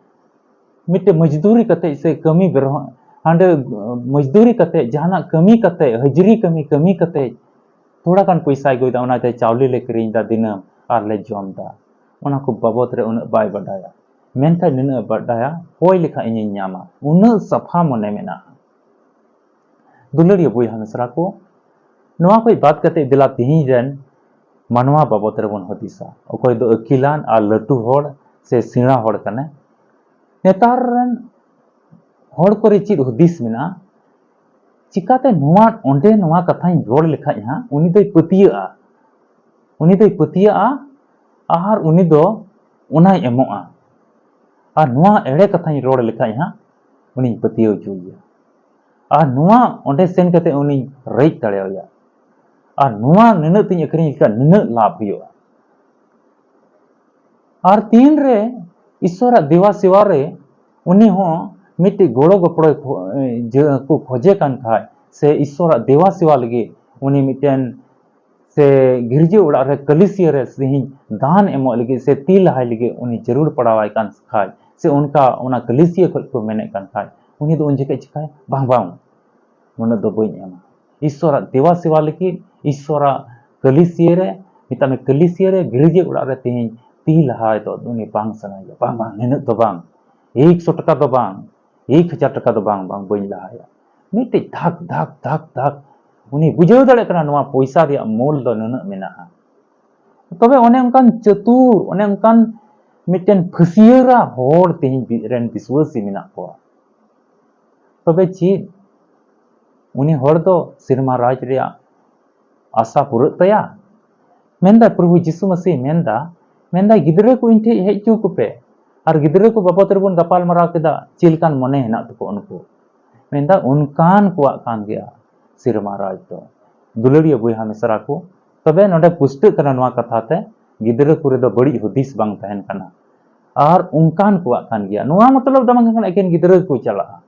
ᱢᱤᱫᱴᱮᱡ ᱢᱚᱡᱽᱫᱩᱨᱤ ᱠᱟᱛᱮ ᱥᱮ ᱠᱟᱹᱢᱤ ᱵᱮᱨᱦᱚ-, ᱦᱟᱸᱰᱮ ᱢᱚᱡᱽᱫᱩᱨᱤ ᱠᱟᱛᱮ, ᱡᱟᱦᱟᱱᱟᱜ ᱠᱟᱹᱢᱤ ᱠᱟᱛᱮ, ᱦᱟᱹᱡᱨᱤ ᱠᱟᱹᱢᱤ, ᱠᱟᱹᱢᱤ ᱠᱟᱛᱮ ᱛᱷᱚᱲᱟ ᱜᱟᱱ ᱯᱚᱭᱥᱟᱭ ᱟᱹᱜᱩᱭᱮᱫᱟ, ᱚᱱᱟᱛᱮ ᱪᱟᱣᱞᱮ ᱞᱮ ᱠᱤᱨᱤᱧ ᱮᱫᱟ ᱫᱤᱱᱟᱹᱢ ᱟᱨ ᱞᱮ ᱡᱚᱢ ᱮᱫᱟ᱾ ᱚᱱᱟ ᱠᱚ ᱵᱟᱵᱚᱛ ᱨᱮ ᱩᱱᱟᱹᱜ ᱵᱟᱭ ᱵᱟᱰᱟᱭᱟ, ᱢᱮᱱᱠᱷᱟᱱ ᱱᱤᱱᱟᱹᱜ ᱮ ᱵᱟᱰᱟᱭᱟ, ᱦᱚᱭ ᱞᱮᱠᱷᱟᱱ ᱤᱧᱤᱧ ᱧᱟᱢᱟ, ᱩᱱᱟᱹᱜ ᱥᱟᱯᱷᱟ ᱢᱚᱱᱮ ᱢᱮᱱᱟᱜᱼᱟ᱾ ᱫᱩᱞᱟᱹᱲᱤᱭᱟᱹ ᱵᱚᱭᱦᱟ ᱢᱤᱥᱨᱟ ᱠᱚ, ᱱᱚᱣᱟ ᱠᱷᱚᱡ ᱵᱟᱫ ᱠᱟᱛᱮ ᱫᱮᱞᱟ ᱛᱤᱦᱤᱧ ᱨᱮᱱ ᱢᱟᱱᱣᱟ ᱵᱟᱵᱚᱛ ᱨᱮᱵᱚᱱ ᱦᱩᱫᱤᱥᱟ᱾ ᱚᱠᱚᱭ ᱫᱚ ᱟᱹᱠᱤᱞᱟᱱ ᱟᱨ ᱞᱟᱹᱴᱩ ᱦᱚᱲ ᱥᱮ ᱥᱮᱬᱟ ᱦᱚᱲ ᱠᱟᱱᱟᱭ, ᱱᱮᱛᱟᱨ ᱨᱮᱱ ᱦᱚᱲ ᱠᱚᱨᱮ ᱪᱮᱫ ᱦᱩᱫᱤᱥ ᱢᱮᱱᱟᱜᱼᱟ? ᱪᱤᱠᱟᱛᱮ ᱱᱚᱣᱟ, ᱚᱸᱰᱮ ᱱᱚᱣᱟ ᱠᱟᱛᱷᱟᱧ ᱨᱚᱲ ᱞᱮᱠᱷᱟᱡ ᱦᱟᱸᱜ ᱩᱱᱤ ᱫᱚᱭ ᱯᱟᱹᱛᱭᱟᱹᱜᱼᱟ, ᱩᱱᱤ ᱫᱚᱭ ᱯᱟᱹᱛᱭᱟᱹᱜᱼᱟ ᱟᱨ ᱩᱱᱤ ᱫᱚ ᱚᱱᱟᱭ ᱮᱢᱚᱜᱼᱟ᱾ ᱟᱨ ᱱᱚᱣᱟ ᱮᱲᱮ ᱠᱟᱛᱷᱟᱧ ᱨᱚᱲ ᱞᱮᱠᱷᱟᱡ ᱦᱟᱸᱜ ᱩᱱᱤᱧ ᱯᱟᱹᱛᱭᱟᱹᱣ ᱦᱚᱪᱚᱭᱮᱭᱟ᱾ ᱟᱨ ᱱᱚᱣᱟ ᱚᱸᱰᱮ ᱥᱮᱱ ᱠᱟᱛᱮ ᱩᱱᱤᱧ ᱨᱮᱡ ᱫᱟᱲᱮᱣᱟᱭᱟ᱾ ᱟᱨ ᱱᱚᱣᱟ ᱱᱩᱱᱟᱹᱜ ᱛᱤᱧ ᱟᱹᱠᱷᱨᱤᱧ ᱞᱮᱠᱷᱟᱱ ᱱᱩᱱᱟᱹᱜ ᱞᱟᱵᱷ ᱦᱩᱭᱩᱜᱼᱟ᱾ ᱟᱨ ᱛᱤᱱᱨᱮ ᱤᱥᱥᱚᱨᱟᱜ ᱫᱮᱵᱟ ᱥᱮᱵᱟ ᱨᱮ ᱩᱱᱤ ᱦᱚᱸ ᱢᱤᱫᱴᱤᱡ ᱜᱚᱲᱚ ᱜᱚᱯᱚᱲᱚᱭ ᱠᱷᱚ-, ᱡᱮ ᱠᱚ ᱠᱷᱚᱡᱮ ᱠᱟᱱ ᱠᱷᱟᱡ, ᱥᱮ ᱤᱥᱥᱚᱨᱟᱜ ᱫᱮᱵᱟ ᱥᱮᱵᱟ ᱞᱟᱹᱜᱤᱫ ᱩᱱᱤ ᱢᱤᱫᱴᱮᱱ, ᱥᱮ ᱜᱤᱨᱡᱟᱹ ᱚᱲᱟᱜ ᱨᱮ ᱠᱟᱹᱞᱤᱥᱤᱭᱟᱹ ᱨᱮ ᱛᱮᱦᱮᱧ ᱫᱟᱱ ᱮᱢᱚᱜ ᱞᱟᱹᱜᱤᱫ ᱥᱮ ᱛᱤ ᱞᱟᱦᱟᱭ ᱞᱟᱹᱜᱤᱫ ᱩᱱᱤ ᱡᱟᱹᱨᱩᱲ ᱯᱟᱲᱟᱣᱟᱭ ᱠᱟᱱ ᱠᱷᱟᱡ, ᱥᱮ ᱚᱱᱠᱟ ᱚᱱᱟ ᱠᱟᱹᱞᱤᱥᱤᱭᱟᱹ ᱠᱷᱚᱡ ᱠᱚ ᱢᱮᱱᱮᱫ ᱠᱟᱱ ᱠᱷᱟᱡ, ᱩᱱᱤ ᱫᱚ ᱩᱱ ᱡᱚᱠᱷᱮᱡ ᱪᱤᱠᱟᱹᱭᱟ? ᱵᱟᱝ, ᱵᱟᱝ, ᱩᱱᱟᱹᱜ ᱫᱚ ᱵᱟᱹᱧ ᱮᱢᱟ᱾ ᱤᱥᱥᱚᱨᱟᱜ ᱫᱮᱵᱟ ᱥᱮᱵᱟ ᱞᱟᱹᱜᱤᱫ, ᱤᱥᱥᱚᱨᱟᱜ ᱠᱟᱹᱞᱤᱥᱤᱭᱟᱹ ᱨᱮ, ᱢᱮᱛᱟᱜ ᱢᱮ, ᱠᱟᱹᱞᱤᱥᱤᱭᱟᱹ ᱨᱮ ᱜᱤᱨᱡᱟᱹ ᱚᱲᱟᱜ ᱨᱮ ᱛᱮᱦᱮᱧ ᱛᱤ ᱞᱟᱦᱟᱭ ᱫᱚ ᱩᱱᱤ ᱵᱟᱝ ᱥᱟᱱᱟᱭᱮᱭᱟ᱾ ᱵᱟᱝ, ᱵᱟᱝ, ᱱᱤᱱᱟᱹᱜ ᱫᱚ ᱵᱟᱝ, ᱮᱠᱥᱚ ᱴᱟᱠᱟ ᱫᱚ ᱵᱟᱝ, ᱮᱠ ᱦᱟᱡᱟᱨ ᱴᱟᱠᱟ ᱫᱚ ᱵᱟᱝ, ᱵᱟᱝ, ᱵᱟᱹᱧ ᱞᱟᱦᱟᱭᱟ᱾ ᱢᱤᱫᱴᱮᱡ ᱫᱷᱟᱠ, ᱫᱷᱟᱠ, ᱫᱷᱟᱠ, ᱫᱷᱟᱠ, ᱩᱱᱤ ᱵᱩᱡᱷᱟᱹᱣ ᱫᱟᱲᱮᱭᱟᱜ ᱠᱟᱱᱟ ᱱᱚᱣᱟ ᱯᱚᱭᱥᱟ ᱨᱮᱭᱟᱜ ᱢᱩᱞ ᱫᱚ ᱱᱩᱱᱟᱹᱜ ᱢᱮᱱᱟᱜᱼᱟ᱾ ᱛᱚᱵᱮ ᱚᱱᱮ ᱚᱱᱠᱟᱱ ᱪᱟᱹᱛᱩᱨ, ᱚᱱᱮ ᱚᱱᱠᱟᱱ ᱢᱤᱫᱴᱮᱱ ᱯᱷᱟᱹᱥᱭᱟᱹᱨᱟ ᱦᱚᱲ ᱛᱮᱦᱮᱧ ᱵᱤ-, ᱨᱮᱱ ᱵᱤᱥᱣᱟᱹᱥᱤ ᱢᱮᱱᱟᱜ ᱠᱚᱣᱟ᱾ ᱛᱚᱵᱮ ᱪᱮᱫ? ᱩᱱᱤ ᱦᱚᱲ ᱫᱚ ᱥᱮᱨᱢᱟ ᱨᱟᱡᱽ ᱨᱮᱭᱟᱜ ᱟᱥᱟ ᱯᱩᱨᱟᱹᱜ ᱛᱟᱭᱟ? ᱢᱮᱱᱫᱟᱭ, ᱯᱨᱚᱵᱷᱩ ᱡᱤᱥᱩ ᱢᱟᱥᱤ ᱢᱮᱱᱫᱟ, ᱢᱮᱱᱫᱟᱭ, "ᱜᱤᱫᱽᱨᱟᱹ ᱠᱚ ᱤᱧ ᱴᱷᱮᱡ ᱦᱮᱡ ᱦᱚᱪᱚ ᱠᱚᱯᱮ᱾" ᱟᱨ ᱜᱤᱫᱽᱨᱟᱹ ᱠᱚ ᱵᱟᱵᱚᱫ ᱨᱮᱵᱚᱱ ᱜᱟᱯᱟᱞ ᱢᱟᱨᱟᱣ ᱠᱮᱫᱟ, ᱪᱮᱫ ᱞᱮᱠᱟᱱ ᱢᱚᱱᱮ ᱦᱮᱱᱟᱜ ᱛᱟᱠᱚᱣᱟ ᱩᱱᱠᱩ᱾ ᱢᱮᱱᱫᱟ, ᱚᱱᱠᱟᱱ ᱠᱚᱣᱟᱜ ᱠᱟᱱ ᱜᱮᱭᱟ ᱥᱮᱨᱢᱟ ᱨᱟᱡᱽ ᱫᱚ᱾ ᱫᱩᱞᱟᱹᱲᱤᱭᱟᱹ ᱵᱚᱭᱦᱟ ᱢᱤᱥᱨᱟ ᱠᱚ, ᱛᱚᱵᱮ ᱱᱚᱰᱮ ᱯᱩᱥᱴᱟᱹᱜ ᱠᱟᱱᱟ ᱱᱚᱣᱟ ᱠᱟᱛᱷᱟ ᱛᱮ, ᱜᱤᱫᱽᱨᱟᱹ ᱠᱚᱨᱮ ᱫᱚ ᱵᱟᱹᱲᱤᱡ ᱦᱩᱫᱤᱥ ᱵᱟᱝ ᱛᱟᱦᱮᱱ ᱠᱟᱱᱟ᱾ ᱟᱨ ᱚᱱᱠᱟᱱ ᱠᱚᱣᱟᱜ ᱠᱟᱱ ᱜᱮᱭᱟ᱾ ᱱᱚᱣᱟ ᱢᱚᱛᱞᱚᱵ ᱫᱚ ᱵᱟᱝ ᱠᱟᱱᱟ ᱮᱠᱮᱱ ᱜᱤᱫᱽᱨᱟᱹ ᱜᱮᱠᱚ ᱪᱟᱞᱟᱜᱼᱟ,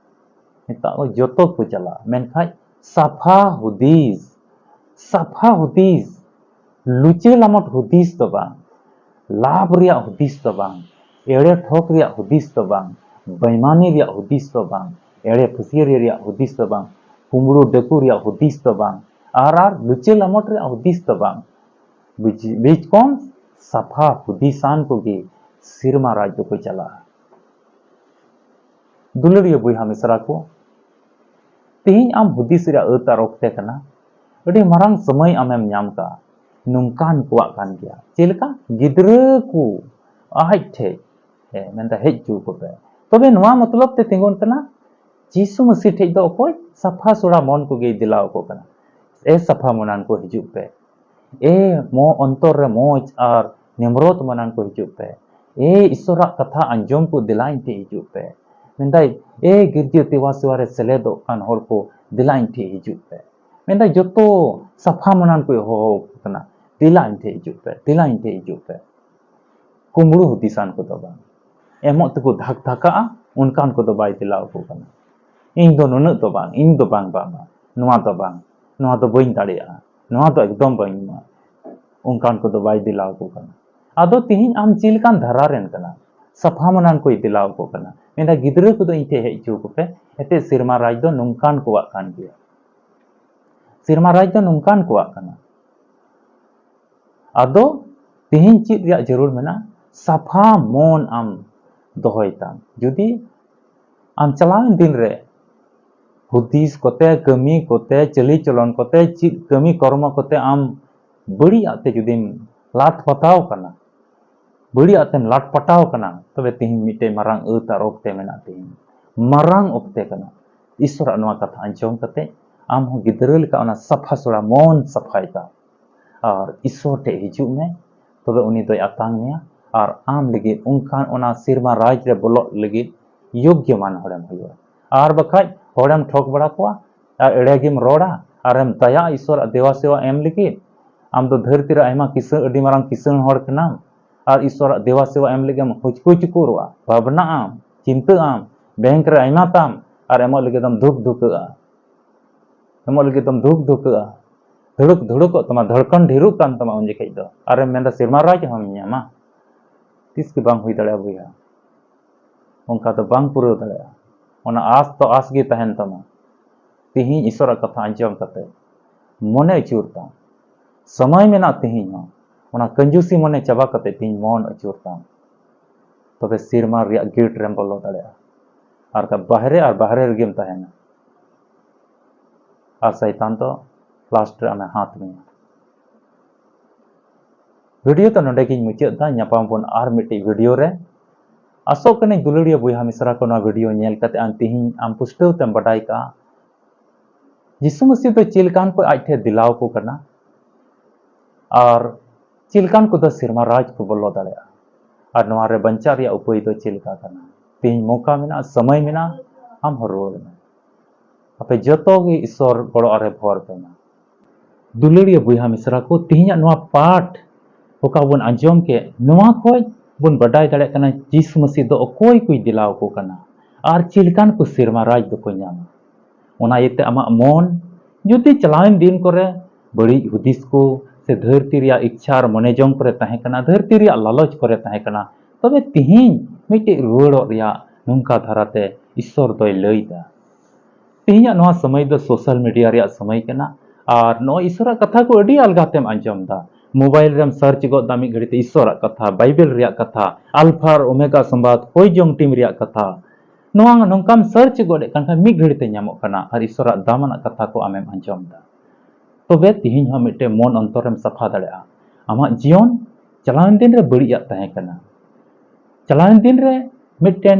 ᱢᱮᱛᱟᱜ ᱠᱚ ᱡᱚᱛᱚ ᱠᱚ ᱪᱟᱞᱟᱜᱼᱟ, ᱢᱮᱱᱠᱷᱟᱡ ᱥᱟᱯᱷᱟ ᱦᱩᱫᱤᱥ, ᱥᱟᱯᱷᱟ ᱦᱩᱫᱤᱥ, ᱞᱩᱪᱟᱹ ᱞᱟᱢᱚᱴ ᱦᱩᱫᱤᱥ ᱫᱚ ᱵᱟᱝ, ᱞᱟᱵᱷ ᱨᱮᱭᱟᱜ ᱦᱩᱫᱤᱥ ᱫᱚ ᱵᱟᱝ, ᱮᱲᱮ ᱴᱷᱚᱠ ᱨᱮᱭᱟᱜ ᱦᱩᱫᱤᱥ ᱫᱚ ᱵᱟᱝ, ᱵᱮᱭᱢᱟᱱᱤ ᱨᱮᱭᱟᱜ ᱦᱩᱫᱤᱥ ᱫᱚ ᱵᱟᱝ, ᱮᱲᱮ ᱯᱷᱟᱹᱥᱭᱟᱹᱨᱤ ᱨᱮᱭᱟᱜ ᱦᱩᱫᱤᱥ ᱫᱚ ᱵᱟᱝ, ᱠᱩᱢᱵᱽᱲᱩ ᱰᱟᱹᱠᱩ ᱨᱮᱭᱟᱜ ᱦᱩᱫᱤᱥ ᱫᱚ ᱵᱟᱝ, ᱟᱨ, ᱟᱨ ᱞᱩᱪᱟᱹ ᱞᱟᱢᱚᱴ ᱨᱮᱭᱟᱜ ᱦᱩᱫᱤᱥ ᱫᱚ ᱵᱟᱝ᱾ ᱵᱤᱡ-, ᱵᱤᱡᱠᱚᱢ ᱥᱟᱯᱷᱟ ᱦᱩᱫᱤᱥᱟᱱ ᱠᱚᱜᱮ ᱥᱮᱨᱢᱟ ᱨᱟᱡᱽ ᱫᱚᱠᱚ ᱪᱟᱞᱟᱜᱼᱟ᱾ ᱫᱩᱞᱟᱹᱲᱤᱭᱟᱹ ᱵᱚᱭᱦᱟ ᱢᱤᱥᱨᱟ ᱠᱚ, ᱛᱮᱦᱮᱧ ᱟᱢ ᱦᱩᱫᱤᱥ ᱨᱮᱭᱟᱜ ᱟᱹᱛ ᱟᱨ ᱚᱠᱛᱮ ᱠᱟᱱᱟ᱾ ᱟᱹᱰᱤ ᱢᱟᱨᱟᱝ ᱥᱚᱢᱚᱭ ᱟᱢᱮᱢ ᱧᱟᱢ ᱠᱟᱜᱼᱟ᱾ ᱱᱚᱝᱠᱟᱱ ᱠᱚᱣᱟᱜ ᱠᱟᱱ ᱜᱮᱭᱟ᱾ ᱪᱮᱫ ᱞᱮᱠᱟ? ᱜᱤᱫᱽᱨᱟᱹ ᱠᱚ ᱟᱡ ᱴᱷᱮᱡ, ᱦᱮᱸ, ᱢᱮᱱᱫᱟ, ᱦᱮᱡ ᱦᱚᱪᱚ ᱠᱚᱯᱮ᱾ ᱛᱚᱵᱮ ᱱᱚᱣᱟ ᱢᱚᱛᱞᱚᱵ ᱛᱮ ᱛᱤᱸᱜᱩᱱ ᱠᱟᱱᱟ, ᱡᱤᱥᱩ ᱢᱟᱹᱥᱤ ᱴᱷᱮᱡ ᱫᱚ ᱚᱠᱚᱭ? ᱥᱟᱯᱷᱟ ᱥᱚᱲᱟ ᱢᱚᱱ ᱠᱚᱜᱮᱭ ᱫᱮᱞᱟ ᱟᱠᱚ ᱠᱟᱱᱟ᱾ ᱮ ᱥᱟᱯᱷᱟ ᱢᱚᱱᱟᱱ ᱠᱚ, ᱦᱤᱡᱩᱜ ᱯᱮ᱾ ᱮ ᱢᱚ-, ᱚᱱᱛᱚᱨ ᱨᱮ ᱢᱚᱡᱽ ᱟᱨ ᱱᱮᱢᱨᱚᱛ ᱢᱚᱱᱟᱱ ᱠᱚ, ᱦᱤᱡᱩᱜ ᱯᱮ᱾ ᱮ ᱤᱥᱚᱨᱟᱜ ᱠᱟᱛᱷᱟ ᱟᱸᱡᱚᱢ ᱠᱚ, ᱫᱮᱞᱟ ᱤᱧ ᱴᱷᱮᱡ ᱦᱤᱡᱩᱜ ᱯᱮ᱾ ᱢᱮᱱᱫᱟᱭ, ᱮ ᱜᱤᱨᱡᱟᱹ ᱛᱮᱣᱟ ᱥᱮᱣᱟ ᱨᱮ ᱥᱮᱞᱮᱫᱚᱜ ᱠᱟᱱ ᱦᱚᱲ ᱠᱚ, ᱫᱮᱞᱟ ᱤᱧ ᱴᱷᱮᱡ ᱦᱤᱡᱩᱜ ᱯᱮ᱾ ᱢᱮᱱᱫᱟ, ᱡᱚᱛᱚ ᱥᱟᱯᱷᱟ ᱢᱚᱱᱟᱱ ᱠᱚ ᱦᱚᱦᱚ ᱟᱠᱚ ᱠᱟᱱᱟ, "ᱫᱮᱞᱟ ᱤᱧ ᱴᱷᱮᱡ ᱦᱤᱡᱩᱜ ᱯᱮ, ᱫᱮᱞᱟ ᱤᱧ ᱴᱷᱮᱡ ᱦᱤᱡᱩᱜ ᱯᱮ᱾" ᱠᱩᱢᱵᱽᱲᱩ ᱦᱩᱫᱤᱥᱟᱱ ᱠᱚᱫᱚ ᱵᱟᱝ, ᱮᱢᱚᱜ ᱛᱮᱠᱚ ᱫᱷᱟᱠ ᱫᱷᱟᱠᱟᱜᱼᱟ, ᱚᱱᱠᱟᱱ ᱠᱚᱫᱚ ᱵᱟᱭ ᱫᱮᱞᱟ ᱟᱠᱚ ᱠᱟᱱᱟ᱾ "ᱤᱧ ᱫᱚ ᱱᱩᱱᱟᱹᱜ ᱫᱚ ᱵᱟᱝ, ᱤᱧ ᱫᱚ ᱵᱟᱝ, ᱵᱟᱝ, ᱵᱟᱝ, ᱱᱚᱣᱟ ᱫᱚ ᱵᱟᱝ, ᱱᱚᱣᱟ ᱫᱚ ᱵᱟᱹᱧ ᱫᱟᱲᱮᱭᱟᱜᱼᱟ, ᱱᱚᱣᱟ ᱫᱚ ᱮᱠᱫᱚᱢ ᱵᱟᱹᱧ ᱮᱢᱟ", ᱚᱱᱠᱟᱱ ᱠᱚᱫᱚ ᱵᱟᱭ ᱫᱮᱞᱟ ᱟᱠᱚ ᱠᱟᱱᱟ᱾ ᱟᱫᱚ ᱛᱤᱦᱤᱧ ᱟᱢ ᱪᱮᱫ ᱞᱮᱠᱟᱱ ᱫᱷᱟᱨᱟ ᱨᱮᱱ ᱠᱟᱱᱟ? ᱥᱟᱯᱷᱟ ᱢᱚᱱᱟᱱ ᱠᱚᱭ ᱫᱮᱞᱟ ᱟᱠᱚ ᱠᱟᱱᱟ᱾ ᱢᱮᱱᱫᱟ, "ᱜᱤᱫᱽᱨᱟᱹ ᱠᱚᱫᱚ ᱤᱧ ᱴᱷᱮᱡ ᱦᱮᱡ ᱦᱚᱪᱚ ᱟᱠᱚ ᱯᱮ, ᱮᱱᱛᱮᱫ ᱥᱮᱨᱢᱟ ᱨᱟᱡᱽ ᱫᱚ ᱱᱚᱝᱠᱟᱱ ᱠᱚᱣᱟᱜ ᱠᱟᱱ ᱜᱮᱭᱟ, ᱥᱮᱨᱢᱟ ᱨᱟᱡᱽ ᱫᱚ ᱱᱚᱝᱠᱟᱱ ᱠᱚᱣᱟᱜ ᱠᱟᱱᱟ᱾" ᱟᱫᱚ ᱛᱤᱦᱤᱧ ᱪᱮᱫ ᱨᱮᱭᱟᱜ ᱡᱟᱹᱨᱩᱲ ᱢᱮᱱᱟᱜᱼᱟ? ᱥᱟᱯᱷᱟ ᱢᱚᱱ ᱟᱢ ᱫᱚᱦᱚᱭ ᱛᱟᱢ᱾ ᱡᱩᱫᱤ ᱟᱢ ᱪᱟᱞᱟᱣᱮᱱ ᱫᱤᱱ ᱨᱮ ᱦᱩᱫᱤᱥ ᱠᱚᱛᱮ, ᱠᱟᱹᱢᱤ ᱠᱚᱛᱮ, ᱪᱟᱹᱞᱤ ᱪᱚᱞᱚᱱ ᱠᱚᱛᱮ, ᱪᱮᱫ ᱠᱟᱹᱢᱤ ᱠᱚᱨᱢᱚ ᱠᱚᱛᱮ ᱟᱢ ᱵᱟᱹᱲᱤᱡᱟᱜ ᱛᱮ ᱡᱩᱫᱤᱢ ᱞᱟᱴ ᱯᱟᱴᱟᱣ ᱠᱟᱱᱟ, ᱵᱟᱹᱲᱤᱡᱟᱜ ᱛᱮᱢ ᱞᱟᱴ ᱯᱟᱴᱟᱣ ᱠᱟᱱᱟ, ᱛᱚᱵᱮ ᱛᱤᱦᱤᱧ ᱢᱤᱫᱴᱮᱡ ᱢᱟᱨᱟᱝ ᱟᱹᱛ ᱟᱨ ᱚᱠᱛᱮ ᱢᱮᱱᱟᱜ ᱛᱤᱦᱤᱧ᱾ ᱢᱟᱨᱟᱝ ᱚᱠᱛᱮ ᱠᱟᱱᱟ᱾ ᱤᱥᱚᱨᱟᱜ ᱱᱚᱣᱟ ᱠᱟᱛᱷᱟ ᱟᱸᱡᱚᱢ ᱠᱟᱛᱮ ᱟᱢ ᱦᱚᱸ ᱜᱤᱫᱽᱨᱟᱹ ᱞᱮᱠᱟ ᱚᱱᱟ ᱥᱟᱯᱷᱟ ᱥᱚᱲᱟ ᱢᱚᱱ ᱥᱟᱯᱷᱟᱭ ᱛᱟᱢ᱾ ᱟᱨ ᱤᱥᱚᱨ ᱴᱷᱮᱡ ᱦᱤᱡᱩᱜ ᱢᱮ, ᱛᱚᱵᱮ ᱩᱱᱤ ᱫᱚᱭ ᱟᱛᱟᱝ ᱢᱮᱭᱟ ᱟᱨ ᱟᱢ ᱞᱟᱹᱜᱤᱫ ᱚᱱᱠᱟᱱ ᱚᱱᱟ ᱥᱮᱨᱢᱟ ᱨᱟᱡᱽ ᱨᱮ ᱵᱚᱞᱚᱜ ᱞᱟᱹᱜᱤᱫ ᱭᱳᱜᱽᱭᱚᱢᱟᱱ ᱦᱚᱲᱮᱢ ᱦᱩᱭᱩᱜᱼᱟ᱾ ᱟᱨ ᱵᱟᱠᱷᱟᱡ ᱦᱚᱲᱮᱢ ᱴᱷᱚᱠ ᱵᱟᱲᱟ ᱠᱚᱣᱟ ᱟᱨ ᱮᱲᱮ ᱜᱮᱢ ᱨᱚᱲᱟ ᱟᱨᱮᱢ ᱫᱟᱭᱟᱜᱼᱟ ᱤᱥᱚᱨᱟᱜ ᱫᱮᱣᱟ ᱥᱮᱣᱟ ᱮᱢ ᱞᱟᱹᱜᱤᱫ᱾ ᱟᱢ ᱫᱚ ᱫᱷᱟᱹᱨᱛᱤ ᱨᱮ ᱟᱭᱢᱟ ᱠᱤᱥᱟᱹᱬ, ᱟᱹᱰᱤ ᱢᱟᱨᱟᱝ ᱠᱤᱥᱟᱹᱬ ᱦᱚᱲ ᱠᱟᱱᱟᱢ ᱟᱨ ᱤᱥᱚᱨᱟᱜ ᱫᱮᱣᱟ ᱥᱮᱣᱟ ᱮᱢ ᱞᱟᱹᱜᱤᱫ ᱮᱢ ᱦᱩᱪᱠᱩ ᱪᱩᱠᱩᱨᱚᱜᱼᱟ, ᱵᱷᱟᱵᱽᱱᱟᱜ ᱟᱢ, ᱪᱤᱱᱛᱟᱹᱜ ᱟᱢ, ᱵᱮᱝᱠ ᱨᱮ ᱟᱭᱢᱟ ᱛᱟᱢ ᱟᱨ ᱮᱢᱚᱜ ᱞᱟᱹᱜᱤᱫ ᱫᱚᱢ ᱫᱷᱩᱠ ᱫᱷᱩᱠᱟᱹᱜᱼᱟ᱾ ᱮᱢᱚᱜ ᱞᱟᱹᱜᱤᱫ ᱫᱚᱢ ᱫᱷᱩᱠ ᱫᱷᱩᱠᱟᱹᱜᱼᱟ᱾ ᱫᱷᱩᱲᱩᱠ ᱫᱷᱩᱲᱩᱠᱚᱜ ᱛᱟᱢᱟ, ᱫᱷᱚᱲᱠᱚᱱ ᱰᱷᱮᱨᱚᱜ ᱠᱟᱱ ᱛᱟᱢᱟ ᱩᱱ ᱡᱚᱠᱷᱮᱡ ᱫᱚ᱾ ᱟᱨᱮᱢ ᱢᱮᱱᱫᱟ, "ᱥᱮᱨᱢᱟ ᱨᱟᱡᱽ ᱦᱚᱸᱢ ᱧᱟᱢᱟ?" ᱛᱤᱥ ᱜᱮ ᱵᱟᱝ ᱦᱩᱭ ᱫᱟᱲᱮᱭᱟᱜᱼᱟ ᱵᱚᱭᱦᱟ᱾ ᱚᱱᱠᱟ ᱫᱚ ᱵᱟᱝ ᱯᱩᱨᱟᱹᱣ ᱫᱟᱲᱮᱭᱟᱜᱼᱟ᱾ ᱚᱱᱟ ᱟᱸᱥ ᱫᱚ ᱟᱸᱥ ᱜᱮ ᱛᱟᱦᱮᱱ ᱛᱟᱢᱟ᱾ ᱛᱤᱦᱤᱧ ᱤᱥᱚᱨᱟᱜ ᱠᱟᱛᱷᱟ ᱟᱸᱡᱚᱢ ᱠᱟᱛᱮ ᱢᱚᱱᱮ ᱟᱹᱪᱩᱨ ᱛᱟᱢ᱾ ᱥᱚᱢᱚᱭ ᱢᱮᱱᱟᱜᱼᱟ ᱛᱤᱦᱤᱧ ᱦᱚᱸ᱾ ᱚᱱᱟ ᱠᱟᱹᱡᱩᱥᱤ ᱢᱚᱱᱮ ᱪᱟᱵᱟ ᱠᱟᱛᱮ ᱛᱤᱦᱤᱧ ᱢᱚᱱ ᱟᱹᱪᱩᱨ ᱛᱟᱢ᱾ ᱛᱚᱵᱮ ᱥᱮᱨᱢᱟ ᱨᱮᱭᱟᱜ ᱜᱮᱴ ᱨᱮᱢ ᱵᱚᱞᱚ ᱫᱟᱲᱮᱭᱟᱜᱼᱟ᱾ ᱟᱨ ᱵᱟᱠᱷᱟᱡ ᱵᱟᱦᱨᱮ ᱟᱨ ᱵᱟᱦᱨᱮ ᱨᱮᱜᱮᱢ ᱛᱟᱦᱮᱱᱟ᱾ ᱟᱨ ᱥᱟᱭᱛᱟᱱ ᱫᱚ ᱞᱟᱥᱴ ᱨᱮ ᱟᱢᱮ ᱦᱟᱛ ᱢᱮᱭᱟ᱾ ᱵᱷᱤᱰᱤᱭᱳ ᱫᱚ ᱱᱚᱰᱮ ᱜᱤᱧ ᱢᱩᱪᱟᱹᱫ ᱮᱫᱟ᱾ ᱧᱟᱯᱟᱢ ᱵᱚᱱ ᱟᱨ ᱢᱤᱫᱴᱤᱡ ᱵᱷᱤᱰᱤᱭᱳ ᱨᱮ᱾ ᱟᱥᱚᱜ ᱠᱟᱹᱱᱟᱹᱧ ᱫᱩᱞᱟᱹᱲᱤᱭᱟᱹ ᱵᱚᱭᱦᱟ ᱢᱤᱥᱨᱟ ᱠᱚ ᱱᱚᱣᱟ ᱵᱷᱤᱰᱤᱭᱳ ᱧᱮᱞ ᱠᱟᱛᱮ ᱟᱢ ᱛᱤᱦᱤᱧ ᱟᱢ ᱯᱩᱥᱴᱟᱹᱣ ᱛᱮᱢ ᱵᱟᱰᱟᱭ ᱠᱟᱜᱼᱟ ᱡᱤᱥᱩ ᱢᱟᱹᱥᱤ ᱫᱚ ᱪᱮᱫ ᱞᱮᱠᱟᱱ ᱠᱚ ᱟᱡ ᱴᱷᱮᱱ ᱫᱮᱞᱟᱣ ᱠᱚ ᱠᱟᱱᱟ ᱟᱨ ᱪᱮᱫ ᱞᱮᱠᱟᱱ ᱠᱚᱫᱚ ᱥᱮᱨᱢᱟ ᱨᱟᱡᱽ ᱠᱚ ᱵᱚᱞᱚ ᱫᱟᱲᱮᱭᱟᱜᱼᱟ ᱟᱨ ᱱᱚᱣᱟ ᱨᱮ ᱵᱟᱧᱪᱟᱜ ᱨᱮᱭᱟᱜ ᱩᱯᱟᱹᱭ ᱫᱚ ᱪᱮᱫ ᱞᱮᱠᱟ ᱠᱟᱱᱟ᱾ ᱛᱤᱦᱤᱧ ᱢᱚᱠᱟ ᱢᱮᱱᱟᱜᱼᱟ, ᱥᱚᱢᱚᱭ ᱢᱮᱱᱟᱜᱼᱟ, ᱟᱢ ᱦᱚᱸ ᱨᱩᱣᱟᱹᱲ ᱢᱮ᱾ ᱟᱯᱮ ᱡᱚᱛᱚ ᱜᱮ ᱤᱥᱥᱚᱨ ᱜᱚᱲᱚ ᱟᱨᱮ ᱵᱷᱚᱨ ᱯᱮ ᱢᱟ᱾ ᱫᱩᱞᱟᱹᱲᱤᱭᱟᱹ ᱵᱚᱭᱦᱟ ᱢᱤᱥᱨᱟ ᱠᱚ, ᱛᱮᱦᱮᱧᱟᱜ ᱱᱚᱣᱟ ᱯᱟᱴ ᱚᱠᱟ ᱵᱚᱱ ᱟᱸᱡᱚᱢ ᱠᱮᱫ, ᱱᱚᱣᱟ ᱠᱷᱚᱡ ᱵᱚᱱ ᱵᱟᱰᱟᱭ ᱫᱟᱲᱮᱭᱟᱜ ᱠᱟᱱᱟ ᱡᱤᱥᱩ ᱢᱟᱹᱥᱤ ᱫᱚ ᱚᱠᱚᱭ ᱠᱚᱭ ᱫᱮᱞᱟᱣ ᱠᱚ ᱠᱟᱱᱟ ᱟᱨ ᱪᱮᱫ ᱞᱮᱠᱟᱱ ᱠᱚ ᱥᱮᱨᱢᱟ ᱨᱟᱡᱽ ᱫᱚᱠᱚ ᱧᱟᱢᱟ᱾ ᱚᱱᱟ ᱤᱭᱟᱹᱛᱮ ᱟᱢᱟᱜ ᱢᱚᱱ ᱡᱩᱫᱤ ᱪᱟᱞᱟᱣᱮᱱ ᱫᱤᱱ ᱠᱚᱨᱮ ᱵᱟᱹᱲᱤᱡ ᱦᱩᱫᱤᱥ ᱠᱚ ᱥᱮ ᱫᱷᱟᱹᱨᱛᱤ ᱨᱮᱭᱟᱜ ᱤᱪᱪᱷᱟ ᱟᱨ ᱢᱚᱱᱮ ᱡᱚᱝ ᱠᱚᱨᱮ ᱛᱟᱦᱮᱸ ᱠᱟᱱᱟ, ᱫᱷᱟᱹᱨᱛᱤ ᱨᱮᱭᱟᱜ ᱞᱟᱞᱚᱪ ᱠᱚᱨᱮ ᱛᱟᱦᱮᱸ ᱠᱟᱱᱟ, ᱛᱚᱵᱮ ᱛᱤᱦᱤᱧ ᱢᱤᱫᱴᱮᱡ ᱨᱩᱣᱟᱹᱲᱚᱜ ᱨᱮᱭᱟᱜ ᱱᱚᱝᱠᱟ ᱫᱷᱟᱨᱟᱛᱮ ᱤᱥᱥᱚᱨ ᱫᱚᱭ ᱞᱟᱹᱭᱫᱟ᱾ ᱛᱮᱦᱮᱧᱟᱜ ᱱᱚᱣᱟ ᱥᱚᱢᱚᱭ ᱫᱚ social media ᱨᱮᱭᱟᱜ ᱥᱚᱢᱚᱭ ᱠᱟᱱᱟ᱾ ᱟᱨ ᱱᱚᱜᱼᱚᱭ ᱤᱥᱥᱚᱨᱟᱜ ᱠᱟᱛᱷᱟ ᱠᱚ ᱟᱹᱰᱤ ᱟᱞᱜᱟ ᱛᱮᱢ ᱟᱸᱡᱚᱢ ᱫᱟ᱾ ᱢᱳᱵᱟᱭᱤᱞ ᱨᱮᱢ search ᱜᱚᱫ ᱫᱟ, ᱢᱤᱫ ᱜᱷᱟᱹᱲᱤ ᱛᱮ ᱤᱥᱥᱚᱨᱟᱜ ᱠᱟᱛᱷᱟ, ᱵᱟᱭᱵᱮᱞ ᱨᱮᱭᱟᱜ ᱠᱟᱛᱷᱟ, ᱟᱞᱯᱷᱟ ᱟᱨ ᱳᱢᱮᱜᱟ ᱥᱚᱢᱵᱟᱫ, ᱦᱚᱭ ᱡᱚᱝ ᱴᱤᱢ ᱨᱮᱭᱟᱜ ᱠᱟᱛᱷᱟ᱾ ᱱᱚᱣᱟ ᱱᱚᱝᱠᱟᱢ search ᱜᱚᱫ ᱮᱫ ᱠᱟᱱ ᱠᱷᱟᱱ ᱢᱤᱫ ᱜᱷᱟᱹᱲᱤ ᱛᱮ ᱧᱟᱢᱚᱜ ᱠᱟᱱᱟ ᱟᱨ ᱤᱥᱥᱚᱨᱟᱜ ᱫᱟᱢᱟᱱᱟᱜ ᱠᱟᱛᱷᱟ ᱠᱚ ᱟᱢᱮᱢ ᱟᱸᱡᱚᱢ ᱫᱟ᱾ ᱛᱚᱵᱮ ᱛᱤᱦᱤᱧ ᱦᱚᱸ ᱢᱤᱫᱴᱮᱱ ᱢᱚᱱ ᱚᱱᱛᱚᱨᱮᱢ ᱥᱟᱯᱷᱟ ᱫᱟᱲᱮᱭᱟᱜᱼᱟ᱾ ᱟᱢᱟᱜ ᱡᱤᱭᱚᱱ ᱪᱟᱞᱟᱣᱮᱱ ᱫᱤᱱ ᱨᱮ ᱵᱟᱹᱲᱤᱡᱟᱜ ᱛᱟᱦᱮᱸ ᱠᱟᱱᱟ, ᱪᱟᱞᱟᱣᱮᱱ ᱫᱤᱱ ᱨᱮ ᱢᱤᱫᱴᱮᱱ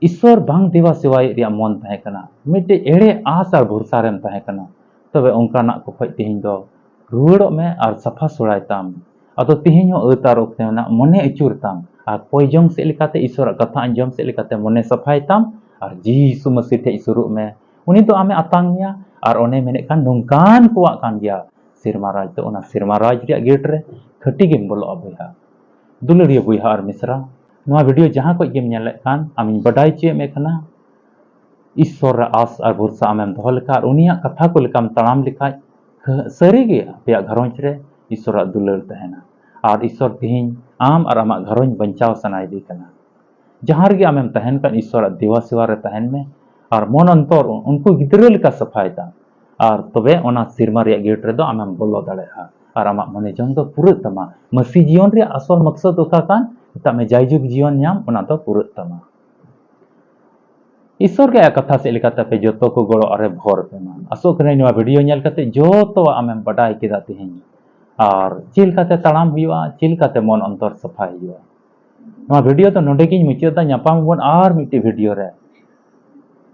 ᱤᱥᱥᱚᱨ ᱵᱟᱝ ᱫᱮᱵᱟ ᱥᱮᱵᱟᱭᱮᱫ ᱨᱮᱭᱟᱜ ᱢᱚᱱ ᱛᱟᱦᱮᱸ ᱠᱟᱱᱟ, ᱢᱤᱫᱴᱮᱡ ᱮᱲᱮ ᱟᱸᱥ ᱟᱨ ᱵᱷᱚᱨᱥᱟ ᱨᱮᱢ ᱛᱟᱦᱮᱸ ᱠᱟᱱᱟ, ᱛᱚᱵᱮ ᱚᱱᱠᱟᱱᱟᱜ ᱠᱚ ᱠᱷᱚᱡ ᱛᱮᱦᱮᱧ ᱫᱚ ᱨᱩᱣᱟᱹᱲᱚᱜ ᱢᱮ ᱟᱨ ᱥᱟᱯᱷᱟ ᱥᱚᱲᱟᱭ ᱛᱟᱢ᱾ ᱟᱫᱚ ᱛᱮᱦᱮᱧ ᱦᱚᱸ ᱟᱹᱛ ᱟᱨ ᱚᱠᱛᱮ ᱨᱮᱱᱟᱜ ᱢᱚᱱᱮ ᱟᱹᱪᱩᱨ ᱛᱟᱢ ᱟᱨ ᱠᱚᱭ ᱡᱚᱝ ᱥᱮᱫ ᱞᱮᱠᱟᱛᱮ, ᱤᱥᱥᱚᱨᱟᱜ ᱠᱟᱛᱷᱟ ᱟᱸᱡᱚᱢ ᱥᱮᱫ ᱞᱮᱠᱟᱛᱮ ᱢᱚᱱᱮ ᱥᱟᱯᱷᱟᱭ ᱛᱟᱢ ᱟᱨ ᱡᱤᱥᱩ ᱢᱟᱹᱥᱤ ᱴᱷᱮᱡ ᱥᱩᱨᱩᱜ ᱢᱮ᱾ ᱩᱱᱤ ᱫᱚ ᱟᱢᱮ ᱟᱛᱟᱝ ᱢᱮᱭᱟ ᱟᱨ ᱚᱱᱮ ᱢᱮᱱᱮᱫ ᱠᱟᱱ ᱱᱚᱝᱠᱟᱱ ᱠᱚᱣᱟᱜ ᱠᱟᱱ ᱜᱮᱭᱟ ᱥᱮᱨᱢᱟ ᱨᱟᱡᱽ ᱫᱚ᱾ ᱚᱱᱟ ᱥᱮᱨᱢᱟ ᱨᱟᱡᱽ ᱨᱮᱭᱟᱜ ᱜᱮᱴ ᱨᱮ ᱠᱷᱟᱹᱴᱤ ᱜᱮᱢ ᱵᱚᱞᱚᱜᱼᱟ ᱵᱚᱭᱦᱟ᱾ ᱫᱩᱞᱟᱹᱲᱤᱭᱟᱹ ᱵᱚᱭᱦᱟ ᱟᱨ ᱢᱤᱥᱨᱟ, ᱱᱚᱣᱟ ᱵᱷᱤᱰᱤᱭᱳ ᱡᱟᱦᱟᱸ ᱠᱷᱚᱡ ᱜᱮᱢ ᱧᱮᱞᱮᱫ ᱠᱟᱱ, ᱟᱢᱤᱧ ᱵᱟᱰᱟᱭ ᱦᱚᱪᱚᱭᱮᱫ ᱢᱮ ᱠᱟᱱᱟ, ᱤᱥᱥᱚᱨ ᱨᱮ ᱟᱸᱥ ᱟᱨ ᱵᱷᱚᱨᱥᱟ ᱟᱢᱮᱢ ᱫᱚᱦᱚ ᱞᱮᱠᱷᱟᱱ ᱟᱨ ᱩᱱᱤᱭᱟᱜ ᱠᱟᱛᱷᱟ ᱠᱚ ᱞᱮᱠᱟᱢ ᱛᱟᱲᱟᱢ ᱞᱮᱠᱷᱟᱡ, ᱥᱟᱹᱨᱤᱜᱮ ᱟᱯᱮᱭᱟᱜ ᱜᱷᱟᱨᱚᱸᱡᱽ ᱨᱮ ᱤᱥᱥᱚᱨᱟᱜ ᱫᱩᱞᱟᱹᱲ ᱛᱟᱦᱮᱱᱟ᱾ ᱟᱨ ᱤᱥᱥᱚᱨ ᱛᱮᱦᱮᱧ ᱟᱢ ᱟᱨ ᱟᱢᱟᱜ ᱜᱷᱟᱨᱚᱸᱡᱽ ᱵᱟᱧᱪᱟᱣ ᱥᱟᱱᱟᱭᱮᱫᱮ ᱠᱟᱱᱟ᱾ ᱡᱟᱦᱟᱸ ᱨᱮᱜᱮ ᱟᱢᱮᱢ ᱛᱟᱦᱮᱱ ᱠᱟᱱ, ᱤᱥᱥᱚᱨᱟᱜ ᱫᱮᱵᱟ ᱥᱮᱵᱟ ᱨᱮ ᱛᱟᱦᱮᱱ ᱢᱮ ᱟᱨ ᱢᱚᱱ ᱚᱱᱛᱚᱨ ᱩᱱᱠᱩ ᱜᱤᱫᱽᱨᱟᱹ ᱞᱮᱠᱟ ᱥᱟᱯᱷᱟᱭ ᱛᱟᱢ᱾ ᱟᱨ ᱛᱚᱵᱮ ᱚᱱᱟ ᱥᱮᱨᱢᱟ ᱨᱮᱭᱟᱜ ᱜᱮᱴ ᱨᱮᱫᱚ ᱟᱢᱮᱢ ᱵᱚᱞᱚ ᱫᱟᱲᱮᱭᱟᱜᱼᱟ ᱟᱨ ᱟᱢᱟᱜ ᱢᱚᱱᱮ ᱡᱚᱝ ᱫᱚ ᱯᱩᱨᱟᱹᱜ ᱛᱟᱢᱟ᱾ ᱢᱟᱹᱥᱤ ᱡᱤᱭᱚᱱ ᱨᱮᱭᱟᱜ ᱟᱥᱚᱞ ᱢᱚᱠᱥᱚᱫ ᱚᱠᱟ ᱠᱟᱱ? ᱢᱮᱛᱟᱜ ᱢᱮ, ᱡᱟᱭᱡᱩᱜᱽ ᱡᱤᱭᱚᱱ ᱧᱟᱢ, ᱚᱱᱟ ᱫᱚ ᱯᱩᱨᱟᱹᱜ ᱛᱟᱢᱟ᱾ ᱤᱥᱥᱚᱨ ᱜᱮ ᱟᱭᱟᱜ ᱠᱟᱛᱷᱟ ᱥᱮᱫ ᱞᱮᱠᱟᱛᱮ ᱟᱯᱮ ᱡᱚᱛᱚ ᱠᱚ ᱜᱚᱲᱚ ᱟᱨᱮ ᱵᱷᱚᱨ ᱯᱮ ᱢᱟ᱾ ᱟᱥᱚᱜ ᱠᱟᱹᱱᱟᱹᱧ ᱱᱚᱣᱟ ᱵᱷᱤᱰᱤᱭᱳ ᱧᱮᱞ ᱠᱟᱛᱮ ᱡᱚᱛᱚᱣᱟᱜ ᱟᱢᱮᱢ ᱵᱟᱰᱟᱭ ᱠᱮᱫᱟ ᱛᱮᱦᱮᱧ, ᱟᱨ ᱪᱮᱫ ᱞᱮᱠᱟᱛᱮ ᱛᱟᱲᱟᱢ ᱦᱩᱭᱩᱜᱼᱟ, ᱪᱮᱫ ᱞᱮᱠᱟᱛᱮ ᱢᱚᱱ ᱚᱱᱛᱚᱨ ᱥᱟᱯᱷᱟᱭ ᱦᱩᱭᱩᱜᱼᱟ᱾ ᱱᱚᱣᱟ ᱵᱷᱤᱰᱤᱭᱳ ᱫᱚ ᱱᱚᱰᱮ ᱜᱤᱧ ᱢᱩᱪᱟᱹᱫ ᱫᱟ᱾ ᱧᱟᱯᱟᱢ ᱟᱵᱚᱱ ᱟᱨ ᱢᱤᱫᱴᱤᱡ ᱵᱷᱤᱰᱤᱭᱳ ᱨᱮ᱾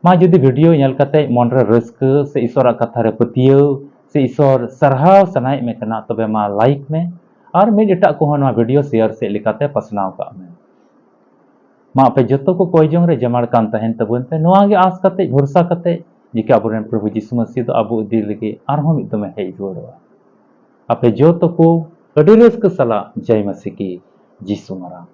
ᱢᱟ, ᱡᱩᱫᱤ ᱵᱷᱤᱰᱤᱭᱳ ᱧᱮᱞ ᱠᱟᱛᱮ ᱢᱚᱱᱨᱮ ᱨᱟᱹᱥᱠᱟᱹ ᱥᱮ ᱤᱥᱥᱚᱨᱟᱜ ᱠᱟᱛᱷᱟ ᱨᱮ ᱯᱟᱹᱛᱭᱟᱹᱣ ᱥᱮ ᱤᱥᱥᱚᱨ ᱥᱟᱨᱦᱟᱣ ᱥᱟᱱᱟᱭᱮᱫ ᱢᱮ ᱠᱟᱱᱟ, ᱛᱚᱵᱮ ᱢᱟ ᱞᱟᱭᱤᱠ ᱢᱮ ᱟᱨ ᱢᱤᱫ ᱮᱴᱟᱜ ᱠᱚᱦᱚᱸ ᱱᱚᱣᱟ ᱵᱷᱤᱰᱤᱭᱳ ᱥᱮᱭᱟᱨ ᱥᱮᱫ ᱞᱮᱠᱟᱛᱮ ᱯᱟᱥᱱᱟᱣ ᱠᱟᱜ ᱢᱮ᱾ ᱢᱟ ᱟᱯᱮ ᱡᱚᱛᱚ ᱠᱚ ᱠᱚᱭ ᱡᱚᱝ ᱨᱮ ᱡᱟᱢᱟᱲ ᱠᱟᱱ ᱛᱟᱦᱮᱱ ᱛᱟᱵᱚᱱ ᱯᱮ, ᱱᱚᱣᱟ ᱜᱮ ᱟᱸᱥ ᱠᱟᱛᱮ, ᱵᱷᱚᱨᱥᱟ ᱠᱟᱛᱮ ᱡᱮ ᱠᱤ ᱟᱵᱚᱨᱮᱱ ᱯᱨᱚᱵᱷᱩ ᱡᱤᱥᱩ ᱢᱟᱹᱥᱤ ᱫᱚ ᱟᱵᱚ ᱤᱫᱤ ᱞᱟᱹᱜᱤᱫ ᱟᱨᱦᱚᱸ ᱢᱤᱫ ᱫᱚᱢᱮ ᱦᱮᱡ ᱨᱩᱣᱟᱹᱲᱚᱜᱼᱟ᱾ ᱟᱯᱮ ᱡᱚᱛᱚ ᱠᱚ ᱟᱹᱰᱤ ᱨᱟᱹᱥᱠᱟᱹ ᱥᱟᱞᱟᱜ ᱡᱟᱭ ᱢᱟᱹᱥᱤ ᱠᱤ ᱡᱤᱥᱩ ᱢᱟᱨᱟᱝ᱾